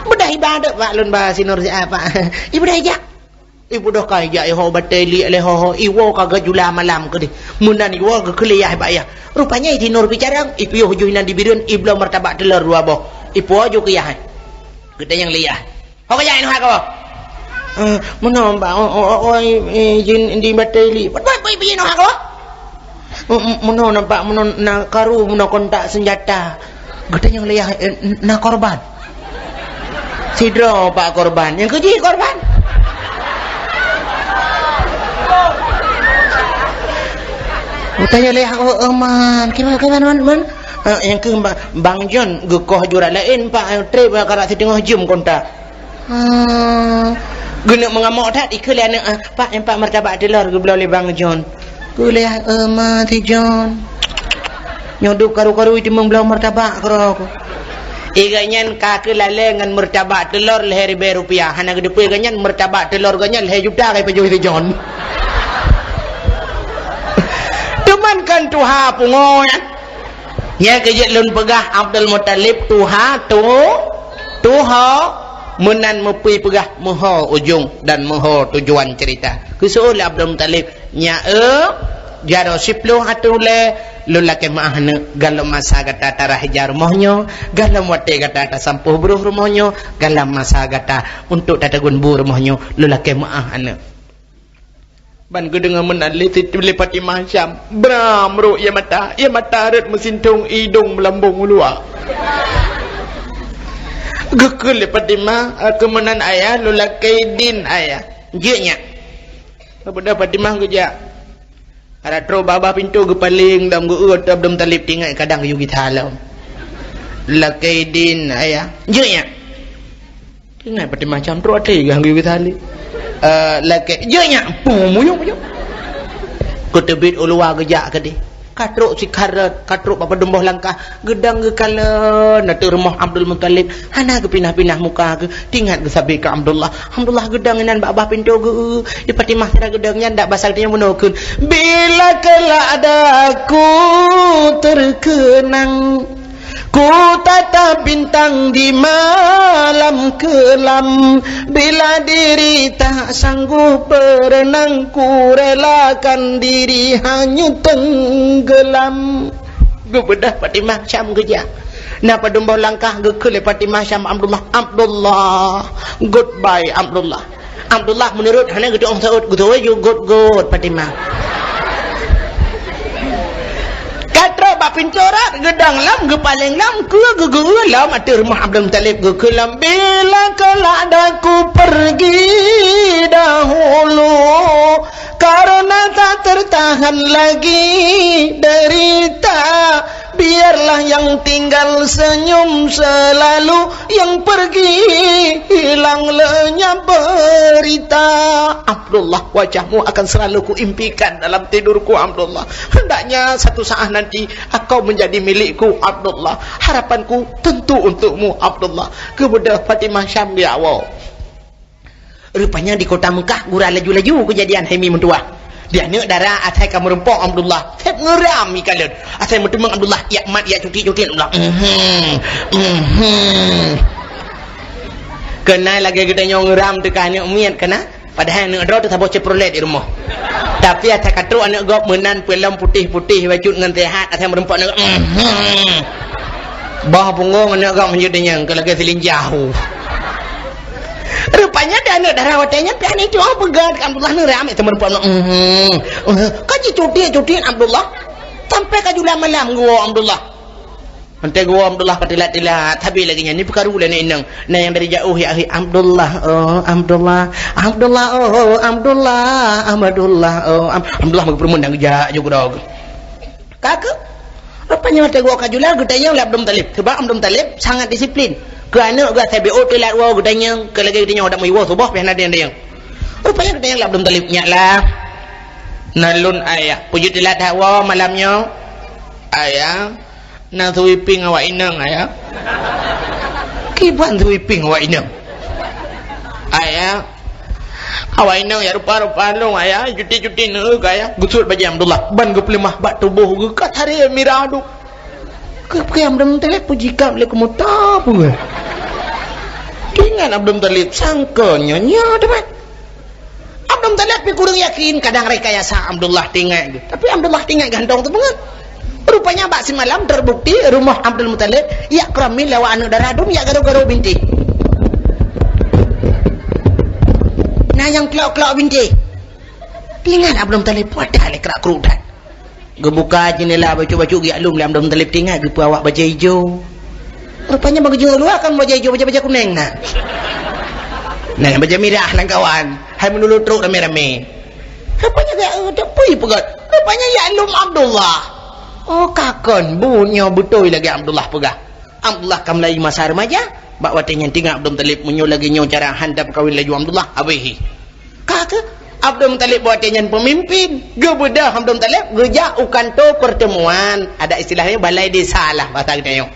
Beudah ibadat bak lôn ba si Nur si, ah, Pak. Ibeudôh ijak. Ibeudôh ka ijak iho batèe liek lé ho-ho, iwoe ka geujula malam keudeh. Meunan iwoe geukheun lé yah bak yah. Rupanya i si Nur pih carông, ipiôh ju inan di Bireuen, ibloe martabak teulor dua boh. Ipuwoe ju keu yah. Geutanyong lé yah. Ho kajak inoe hak kah? Eh, meunoe, Pak, o, o, o, o, i, i, jih di batèe liek. Pat, pat, pat, pat, inoe hak kah? M-, m-, meunoe na, Pak, meunoe na karu, meunoe kontak seunjata. Geutanyong lé yah, eh, na korban? Sidroe, Pak, korban. Nyang keujih korban? Geutanyong lé yah, oh, oh, man. Kiban, kiban, man, man? Eh, nyang keu ba-, Bang John geukoh jurat laén, Pak, eh, trép, eh, karap siteungoh jeuem kontak. Ah, geuneuk meungamok that, ikheun lé aneuk, ah, "Pak, nyoe Pak martabak teulor geubloe lé Bang John." Kheun lé, "Eh, ma si John. Nyoe dub karu-karu itimeung bloe martabak keudroe." I gobnyan ka keuh lalè ngon martabak teulor lhèe ribèe rupiah. Hana geuteupeue gobnyan martabak teulor gobnyan lhèe juta ka ipajoh si John. Teuma kan tuha pungo nyan. Nyang keujeuet lôn peugah, Abdul Muthalib tuha tu, tuho, meunan meupui peugah meuho ujong dan meuho tujuan cerita. Geuseuôt lé Abdul Muthalib, "Nyak eu, jaroe siploh ateueh ulèe, lôn lakèe meu'ah aneuk, galom masa gata tarah ija rumoh nyoe, galom watèe gata tasampôh broh rumoh nyoe, galom masa gata untuk tatagun bu rumoh nyoe, lôn lakèe meu'ah aneuk." Ban geudeungoe meunan lé Siti, lé Fatimah Syam, bram rot ie mata, ie mata rhot meusintong, idong meulambong u luwa. Geukheun lé Fatimah, eh, keu meunan ayah, lôn lakèe idin ayah. Jeuet nyak. Beudôh Fatimah geujak. Adak trok babah pintoe geupaleng lam geu-, Abdul Muthalib, tingat kadang geuyue gisa lom. Lakèe idin ayah. Jeuet nyak. Ingat peutimang cam trok até gah geuyue saleb. Eh, lakèe, "Jeuet nyak!" Pum, muyup, muyup. Geuteubiet u luwa geujak keudeh. Ka trok sikharot, ka trok bak padum boh langkah, geudong geukalon ateueh rumoh Abdul Muthalib. Hana geupinah-pinah muka geuh, tingat geusabe keu Abdullah. Abdullah geudong inan bak babah pintoe geuh. Di Fatimah sira geudong nyan dak basa geutanyoe bunoe kheun, "Bila kelak daku terkenang." Ku tatap bintang di malam kelam, bila diri tak sanggup berenang, ku relakan diri hanyut tenggelam. Geubeudoh Fatimah Syam geujak. Na padum boh langkah geukheun lé Fatimah Syam Abdullah, "Abdullah, goodbye Abdullah." Abdullah meunurot hana geutu'oh saut, geutu'oh ju got-got Fatimah. Ka trok bak pintoe rot, geudong lom, geupaleng lom, keu geugeu lom ateueh rumoh Abdul Muthalib, geukheun lom, "Bila kelak daku pergi dahulu, karena tak tertahan lagi derita." Biarlah yang tinggal senyum selalu, yang pergi hilang lenyap berita. Abdullah, wajahmu akan selalu kuimpikan dalam tidurku, Abdullah. Hendaknya satu saat nanti engkau menjadi milikku, Abdullah. Harapanku tentu untukmu, Abdullah. Geubeudoh Fatimah Syam di awai. Rupanya di kota Mekah gura laju-laju keujadian hai mi meutuwah. Di aneuk dara asai ka meurumpok Abdullah, seb ngeuram ikalon. Asai meuteumong Abdullah, yak mat, yak cuti-cuti Abdullah. Mhm. Mhm. Keunan lagèe geutanyoe ngeuram teuka aneuk miet keunan. Padahai aneuk droe teuh saboh Chevrolet di rumoh. Tapi asai ka trok aneuk gob meunan peulom putéh-putéh bacut ngon sehat, asai meurumpok aneuk. Mhm. Bah punggong aneuk gob meunjeuet nyang keu lagèe silinjah. Rupanya di aneuk dara watèe nyan pih aneuk itu, oh, peugah Abdullah neuram, eh, teuma rupa, mhm, eh, ka jicuti-cuti Abdullah. Sampai ka jula malam geuwoe Abdullah. Watèe geuwoe Abdullah ka tilat-tilat, sabe lagèe nyan, ni peukaru lé aneuk inong. Na nyang dari jauh, ya, "Abdullah, oh, Abdullah, Abdullah, oh, Abdullah, Abdullah, oh, Ab-," Abdullah meugeupeurumun dan geujak ju keudroe. Ka keuh? Rupanya watèe geuwoe ka jula, geutanyong lé Abdul Muthalib. Sebab Abdul Muthalib sangat disiplin. Keu aneuk geuh asai B O teulat woe geutanyong, keu lagèe geutanyong adak meuwoe suboh pih hana tanyong. Rupanya geutanyong lé Abdul Muthalib, "Nyak lah, na lôn ayah. Peue jeuet teulat that woe malam nyoe? Ayah, na sweeping awak inong, ayah." "Kiban sweeping awak inong?" "Ayah, awak inong ya rupa-rupa lôn, ayah, cuti-cuti neuh, ayah." Geusuet bajèe Abdullah, ban geupeuleumah bak tuboh geuh ka saré mirah duek. Keu-, keu Abdul Muthalib peujikab lé keumeuta peue. Teuingat Abdul Muthalib sangka nyoe nyoe teuma. Abdul Muthalib pih kureueng yakin, kadang rekayasa Abdullah teuingat geuh. Tapi Abdullah teuingat gantong teupeungeut. Rupanya bak simalam terbukti rumoh Abdul Muthalib, yak keuramin lé awak aneuk dara dum yak garo-garo bintéh. Na nyang klok-klok bintéh. Teuingat Abdul Muthalib, wadah lé krak-kruk that. Geubuka jeundela bacut-bacut geujak lom lé Abdul Muthalib, teuingat geupeue awak bajèe ijo. Rupanya ban geujeuet luwa kan bajèe ijo, bajèe-bajèe kunéng na. Nah, bajèe mirah lam kawan. Hai meunurot trok ramé-ramé. Rupanya ka, eh, dak peue peugah. Rupanya yak lom Abdullah. Oh, ka kon, buet nyoe beutôi lagèe Abdullah peugah. Abdullah ka mulai masa remaja. Bak watèe nyan teuingat Abdul Muthalib, meunyoe lagèe nyoe cara han tapeukawen laju Abdullah, habéh hi. Ka keuh? Abdul Muthalib bak watèe nyan peumimpin. Geubeudoh Abdul Muthalib geujak u kantô pertemuan. Ada istilahnya balai desa lah bahasa geutanyoe.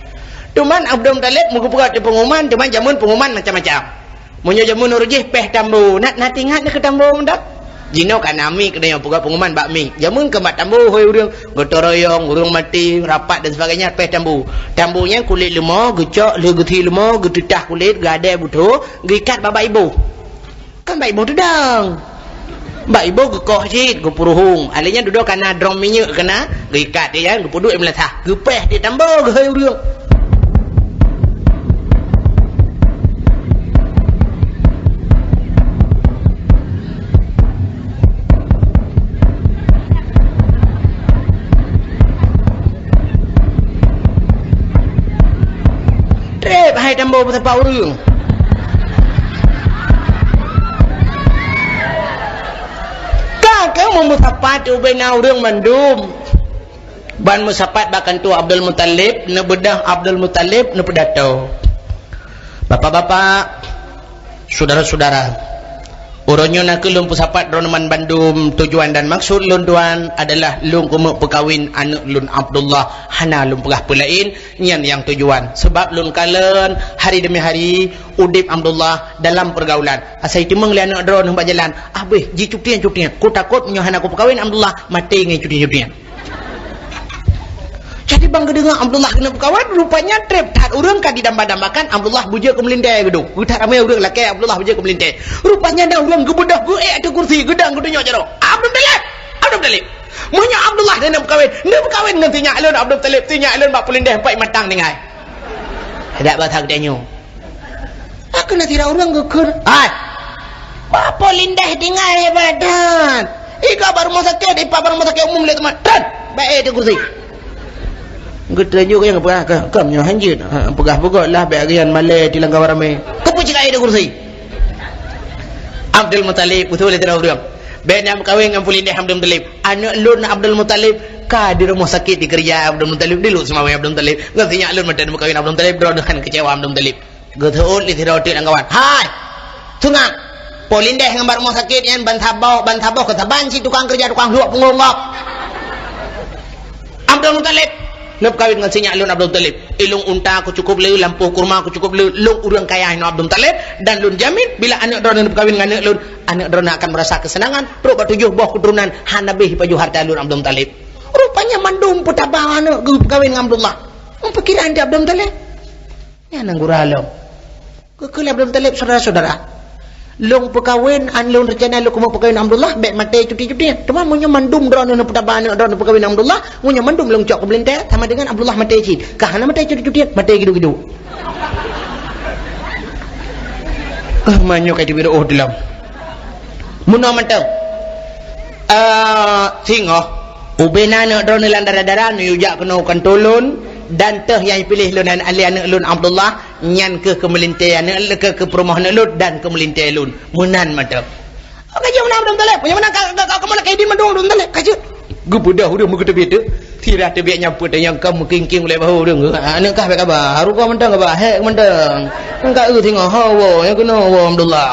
Teuma Abdul Muthalib meugeupeugah di pengumuman, teuma jameun pengumuman macam-macam. Meunyoe jameun uroe jih péh tambo, na, na teuingat keu tambo mantong? Jinoe ka na mik, geutanyoe peugah pengumuman bak mik. Jameun kon bak tambo, hôi ureueng, gotong royong, ureueng maté, rapat dan sebagainya, péh tambo. Tambo nyan kulét leumo, geucok lheueh geusie leumo, geuteutah kulét, geuadèe butho, geuikat bak iboh. Kan bak iboh teudong. Bak iboh geukoh cit, geupeuruhueng. Alèh nyan dudoe ka na drom minyeuk keunan, geuikat di nyan, geupeuduek di meulasah. Geupéh di tambo geuhôi ureueng. Trép hai tambo meusapat ureueng. Ka keuh meumeusapat ubena ureueng mandum. Ban meusapat bak kantô Abdul Muthalib, neubeudoh Abdul Muthalib, neupeudato. Bapak-bapak, syedara-syedara, uroe nyoe nakeuh lôn peusapat droeneuh banmandum, tujuan dan maksud lôn tuan adalah lôn keumeuk peukawen aneuk lôn Abdullah, hana lôn peugah peue laén, nyan nyang tujuan. Sabab lôn kalon hari demi hari udép Abdullah dalam peurgaulan. Asai teumeung lé aneuk droeneuh bak jalan, "Abéh, jicutian-cutian. Kutakot meunyoe hana kupeukawen Abdullah, maté ngon cutian-cutian." Jadi ban geudeungoe Abdullah keuneuk peukawen, rupanya treb that ureuëng ka didamba-dambakan Abdullah beujeuet keu meulintèe geudong. Geuthat ramé ureuëng lakèe Abdullah beujeuet keu meulintèe. Rupanya na ureuëng geubeudoh geuék ateueh kursi, geudong geutunyok jaroe. Abdul Muthalib! Abdul Muthalib! Meunyoe Abdullah keuneuk peukawen, neuk peukawen ngon si nyak lôn Abdul Muthalib, si nyak lôn bak peulintéh empat matang tinggai. Dak basa geutanyoe. Aku na sidroe ureuëng geukheun. Hai! Bak peulintéh tinggai hebat that. Iga bak rumoh sakét, ipak bak rumoh sakét umum lé teuma. Tren! Bak ék ateueh kursi. Geutreun ju nyang peugah, "Ka, kam nyoe hanjeuet." Ha, peugah beugôt lah, bèk geuyan malèe di lam kawan ramé. Keupeue cit ka ék ateueh kursi? Abdul Muthalib, beutôi lé sidroe ureuëng. Bèk nyang meukawen ngon peulintéh Abdul Muthalib. Aneuëk lôn Abdul Muthalib ka di rumoh sakét dikeurija Abdul Muthalib, di Lhokseumawe Abdul Muthalib. Ngon si nyak lôn mantong meukawen Abdul Muthalib, droeneuh han keucewa Abdul Muthalib. Geuseuôt lé sidroe teuk lam kawan. Hai! Seungab! Peulintéh ngon bak rumoh sakét nyan ban saboh, ban saboh keu saban cit tukang keureuja tukang hluek punggong gob. Abdul Muthalib, neuk peukawen ngon si nyak lôn Abdul Muthalib. Ilong unta ku cukup le, lampôh kurma ku cukup le, lôn ureuëng kaya inoe Abdul Muthalib, dan lôn jamin bila aneuëk droeneuh neuk peukawen ngon aneuëk lôn, aneuëk droeneuh akan meurasa keuseunangan, trok bak tujoh boh keuturonan hana habéh pajoh hareuta lôn Abdul Muthalib. Rupanya mandum peutaba aneuëk geupeukawen ngon Abdullah. Meupikiran di Abdul Muthalib. Nyan nyang gura lom. Geukheun lé Abdul Muthalib, "Syedara-syedara, lôn peukawen, an lôn reuncana lôn keumeung peukawen Abdullah, bèk maté cuti-cutian. Teuma meunyoe mandum droeneuh neupeutabah aneuëk droeneuh peukawen Abdullah, meunyoe mandum lôn cok keu meulintèe, sama deungon Abdullah maté cit. Ka hana maté cuti-cutian, maté gidu-gidu." Eh, meunyoe ka teubiet oh dilom. Meunoe mantong. Eh, singoh, ubena aneuëk droeneuh lam dara-dara, neuyue jak keunoe u kantô lôn, dan teuh nyang piléh lôn lé aneuëk lôn Abdullah, nyan kheueh keu meulintèe aneuëk, keu, keu peurumoh aneuëk lôn dan keu meulintèe lôn. Meunan mantong. Oh, ka jeuet meunan Abdul Muthalib. Nyang meunan ka, ka, ka, ka meunan Kaidin mandum Abdul Muthalib. Ka jeuet. Geubeudôh ureuëng meugeuteubiet tu. Sira teubiet nyampue tanyong ka meuking-king ulèe bahô ureuëng. Aneuëk kah bèk kaba. Haru ka mantong kaba. Hék mantong. Ka eu singoh. Hawa. Nyang keunoe hawa Abdullah.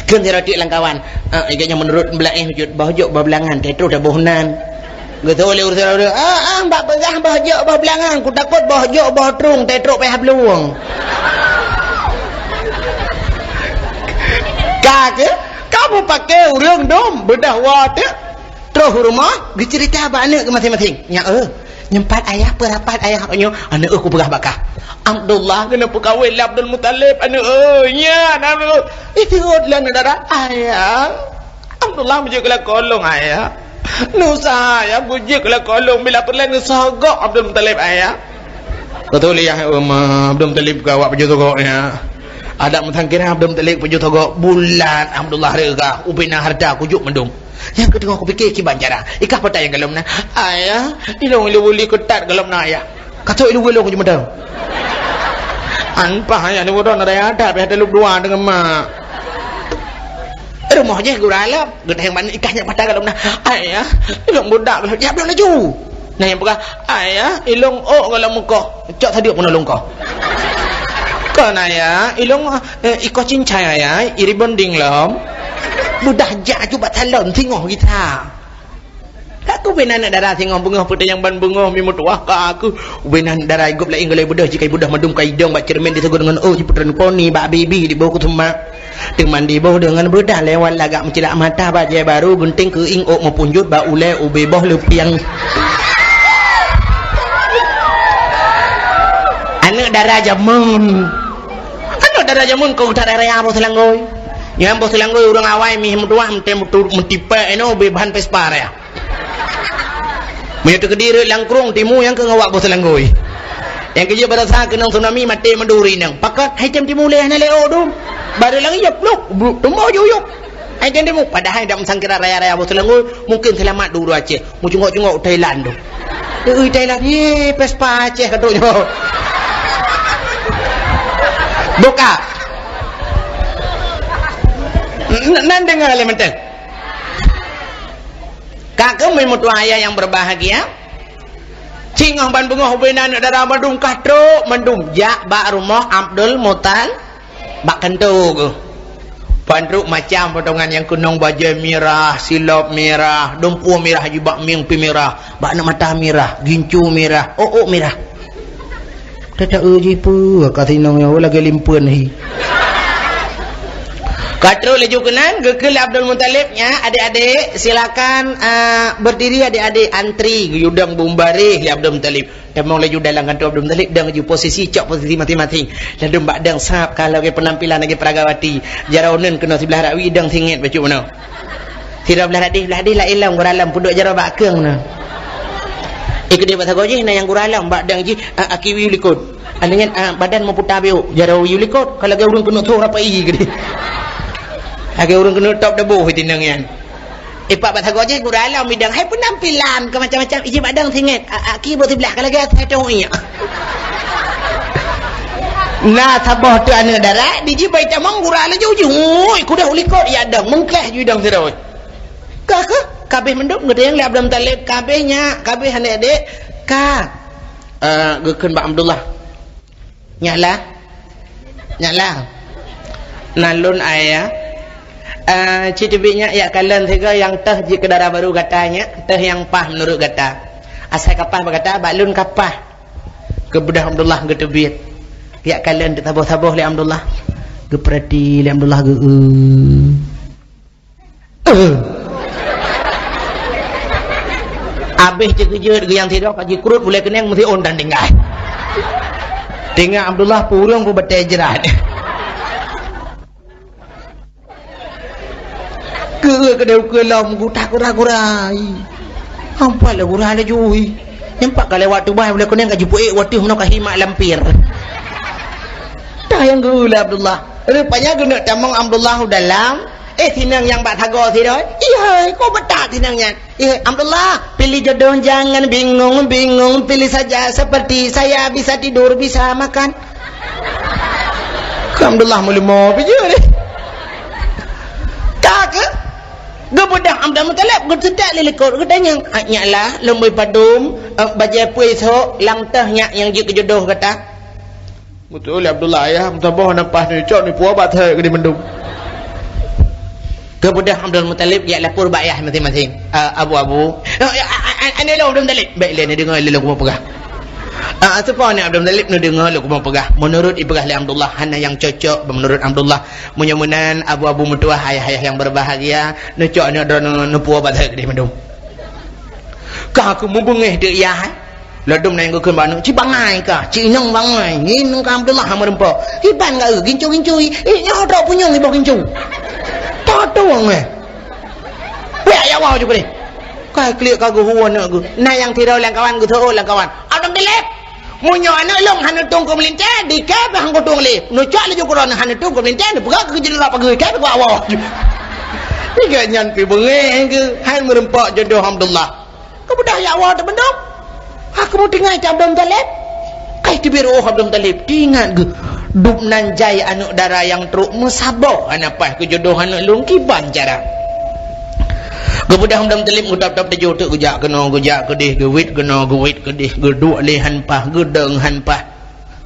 Kheun sira teuk lam kawan. Ah, ingat nyang meunurot beulaéh jeuet boh jok boh beulangan. Teutroh dah boh nan. Geutôi lé ureuëng, "Ah, ah, bak peugah boh jok boh beulangan, kutakot boh jok boh trueng teutrok payah blueng." Ka keuh, ka meupaké ureuëng dum beudôh woe teuk. Troh u rumoh, geuceurita bak aneuëk geuh maséng-maséng. "Nyak, eh, nyoe pat ayah, peue rapat ayah?" "Nyoe, aneuëk, eh, kupeugah bak kah. Abdullah keuneuk peukawen lé Abdul Muthalib, aneuëk, eh, nyan, aneuëk." Iseuôt lé aneuëk dara, "Ayah." Abdullah beujeuet keu lakoe lôn, ayah. Nusah, ayah, beujeuet keu lakoe lôn bila peureulèe neusogok Abdul Muthalib, ayah. Beutôi, ayah, em, Abdul Muthalib keu awak pajoh sogok, ya. Adak meusangkira Abdul Muthalib pajoh sogok, bulat Abdullah reuga, ubena hareuta kujok mandum. Nyang keuteungoh kupiké kiban cara. Ikah peue nyang golom na. Ayah, ilong ilu buli keutat golom na, ayah. Ka trok ilu ilong kujok mandum. An pah ayah ni bodoh na daya adat, payah talub dua deungon mak. Rumoh jih gura lom, geutanyong ban ikah nyak mata golom na. Ayah, ilong budak golom, jak bloe laju. Nah nyang peugah, "Ayah, ilong ôk golom mukoh." Cok sadeuk peunoh lôn koh. Kon ayah, ilong, eh, ikoh cincai ayah, i rebonding lom. Budah jak aju bak salon, singoh gisa. Ka keuh ubena aneuëk dara singoh beungoh, peutanyong ban beungoh, mi meutuwah ka keuh. Ubena aneuëk dara i gop laén golom beudôh, jih ka i beudôh mandum ka idong bak ceureumen diseugot deungon, oh, jipeutreun poni bak bibi diboh keu seumah. Teuma diboh deungon beudôh lewat lagak meucilak mata, bajée barô, gunting keuieng, ôk meupunjot bak ulée, ubé boh leupiang. Aneuëk dara jameun. Aneuëk dara jameun keu that raya boh seulanggôi. Nyang boh seulanggôi ureuëng awai mih meutuwah meutem meutu-, meutipée inoe ubé bahan Vespa raya. Meunyoe teukeudi rot lam krueng timu nyang keu ngawak boh seulanggôi. Nyang keujeuet barasa keunong tsunami maté meuduri nang. Pakon hai tem timu lé hana lé ôk dum. Barô lagi ya pluk, pluk, tumbok juyuk. Hai tem timu padahai dak meusangkira raya-raya boh seulanggôi, mungkin seulamat di uroe Aceh. Meucungok-cungok Thailand tu. Ui Thailand, ye Vespa Aceh ka trok nyoe. Buka. N-, nan deungoe lé mantong. Ka keuh meutuwah ayah nyang berbahagia, singoh ban beungoh ubena aneuëk dara mandum ka trok mandum jak bak rumoh Abdul Muthal-, bak kantô geuh. Ban trok macam potongan nyang keunong bajée mirah, silop mirah, dumpeue mirah jibak mieng pi mirah, bak aneuëk mata mirah, gincu mirah, ôk-ôk mirah. Tata eu jipeue ka sinong nyoe lagée limpeuen hi. Ka trok laju keunan, geukheun lé Abdul Muthalib, "Nyak, adik-adik, silakan, ah, berdiri adik-adik, antri," geuyue dong bumbareh lé Abdul Muthalib. Tamong laju dalam kantô Abdul Muthalib, dong laju posisi, cok posisi masing-masing. Ladôm bak dong sab ka lagèe penampilan lagèe peragawati. Jaroe uneun keunoe siblah rakwi, dong singèt bacut meunoe. Sidroe blah radeh, blah radeh laén lom, guralom peuduek jaroe bak keung na. Eh, keudeh bak sagoe jih na nyang guralom, bak dang jih, ah, aki wiyeu likot. Aneuk nyan, ah, badan meuputa biôk, jaroe wiyeu likot. Ka lagèe ureueng keuneuk tho rapai keudeh. Lagèe ureueng keuneuk top deboh tinong nyan. Eh, pak bak sagoe jih guralom idang, hai penampilan ke macam-macam, iji bak dang singèt. Ah, aki bak siblah, ka lagèe asai tong iyak. Na saboh teuk aneuk dara, di jih bai tamong gura laju jih. Ui, kudah u likot ya dang, meungkah ju idang sidroe. Ka, ka, kabeh mandum geutanyong lé Abdul Muthalib, kabeh nyak, kabeh aneuk adék, ka. Eh, geukheun bak Abdullah. Nyak lah. Nyak lah. Na lôn ayah. Eh, ci teubiet nyak, yak kalon sigoe nyang teuh jeuet keu dara barô gata nyak, teuh nyang paih meunurot gata. Asai ka paih bak gata, bak lôn ka paih. Geubeudôh Abdullah geuteubiet. Yak kalon teusaboh-saboh lé Abdullah. Geupeurati lé Abdullah geu-, eh. Abéh teukeujot geuh nyang sidroe ka jikrot ulèe keunong meusiôn dan tinggai. Teungoh Abdullah purông peubatèe jrat. Keu keudéh ukeue lom geutak gura-gura. Ampat lé gura laju. Nyang pat ka lewat tubai ulèe keunong ka jipeuék watèe meunoe ka himak lampir. Tayang geu lé Abdullah. Rupanya geuneuk tamong Abdullah u dalam. Eh, sinong nyang bak sagoe sidroe. Ihai, ko beutak sinong nyan. Ihai, Abdullah, pilih jodoh jangan bingung-bingung, pilih saja seperti saya, bisa tidur, bisa makan. Keu Abdullah meuleumo pih jeuet deh. Ka keuh? Geubeudôh Abdul Muthalib, geuteudak lé likot, geutanyong, "Ah, nyak lah, lôn bri padum, eh, bajèe peue isok, lam teuh nyak nyang jeuet keu jodoh gata?" Beutôi lé Abdullah, ayah, meusaboh na paih neucok neupuwoe bak thèe keudéh mandum. Geubeudôh Abdul Muthalib jak lapor bak ayah masing-masing. "Ah, Abu, Abu." "Ah, ya, ah, ah, ah, aneuk lôn Abdul Muthalib." "Bèk lé, neudeungö lé lôn kupeugah." Ah, seupôt aneuk Abdul Muthalib neudeungö lôn kupeugah. Meunurot ipeugah lé Abdullah, hana nyang cocok meunurot Abdullah. Meunyoe meunan, Abu-abu meutuwah, ayah-ayah nyang berbahagia, neucok aneuk droeneuh neupuwoe bak thèe keudéh mandum. Ka keuh meubeungéh teuk yah, eh. Ladôm na nyang geukheun bak aneuk, "Ci bangai kah, ci inong bangai, ngieng ka Abdullah hana meureumpok." "Kiban kah, eh, gincu-gincu, eh, nyoe trok punyueng iboh gincu." Tatueng, eh. Wék, ya Allah, ju keudéh. Ka klik ka geuhu aneuk geuh. Na nyang sidroe lam kawan geuseuôt lam kawan. "Abdul Muthalib, meunyoe aneuk lôn hana tueng keu meulintèe, di kèe pih han kutueng lé. Neucok laju keu droeneuh hana tueng keu meulintèe, neupeugah keu jeuet rot pageue, kèe pih keu awak." Nyan pih beungéh geuh, han meureumpok jodoh Abdullah. Geubeudôh ya Allah teubendong. Ka keuh meutinggai cit Abdul Muthalib. Kai teubiet reuôh Abdul Muthalib. Teuingat geuh, dub nan jai aneuk dara nyang trok meusaboh hana paih keu jodoh aneuk lôn, kiban cara. Geubeudôh Abdul Muthalib geutôb-tôb teujoh teuk geujak keunoe geujak keudéh, geuwét keunoe geuwét keudéh, geuduek lé han paih, geudong han paih.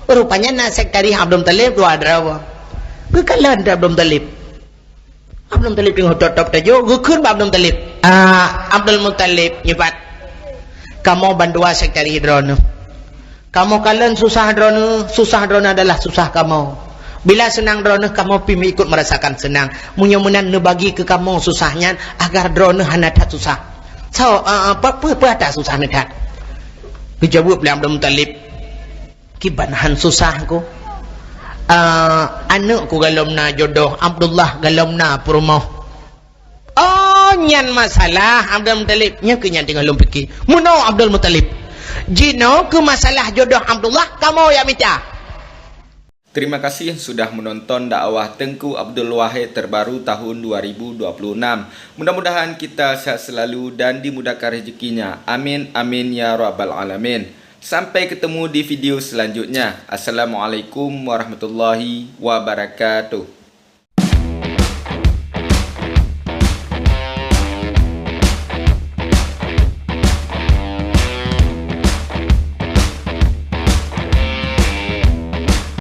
Rupanya na sekretaris Abdul Muthalib dua droe. Geukalon Abdul Muthalib. Abdul Muthalib teungoh tôb-tôb teujoh, geukheun bak Abdul Muthalib, "Ah, Abdul Muthalib, nyoe pat. Kamoe bandua sekretaris droeneuh. Kamoe kalon susah droeneuh, susah droeneuh adalah susah kamoe. Bila seunang droeneuh, kamoe pih meuikot meurasakan seunang. Meunyoe meunan neubagi keu kamoe susah nyan, agar droeneuh hana that susah." "Soe, ah, ah, peue, peue, peue atra susah neuthat?" Geujaweueb lé Abdul Muthalib, "Kiban han susah ku. Ah, aneuk ku golom na jodoh, Abdullah golom na peurumoh." "Oh, nyan masalah, Abdul Muthalib." Nyan keuh nyang teungoh lôn pike. "Meunoe, Abdul Muthalib. Jinoe keuh masalah jodoh Abdullah, kamoe jak mita." Terima kasih sudah menonton dakwah Teuku Abdul Wahid terbaru tahun dua ribu dua puluh enam. Mudah-mudahan kita sehat selalu dan dimudahkan rezekinya. Amin, amin, ya rabbal alamin. Sampai ketemu di video selanjutnya. Assalamualaikum warahmatullahi wabarakatuh.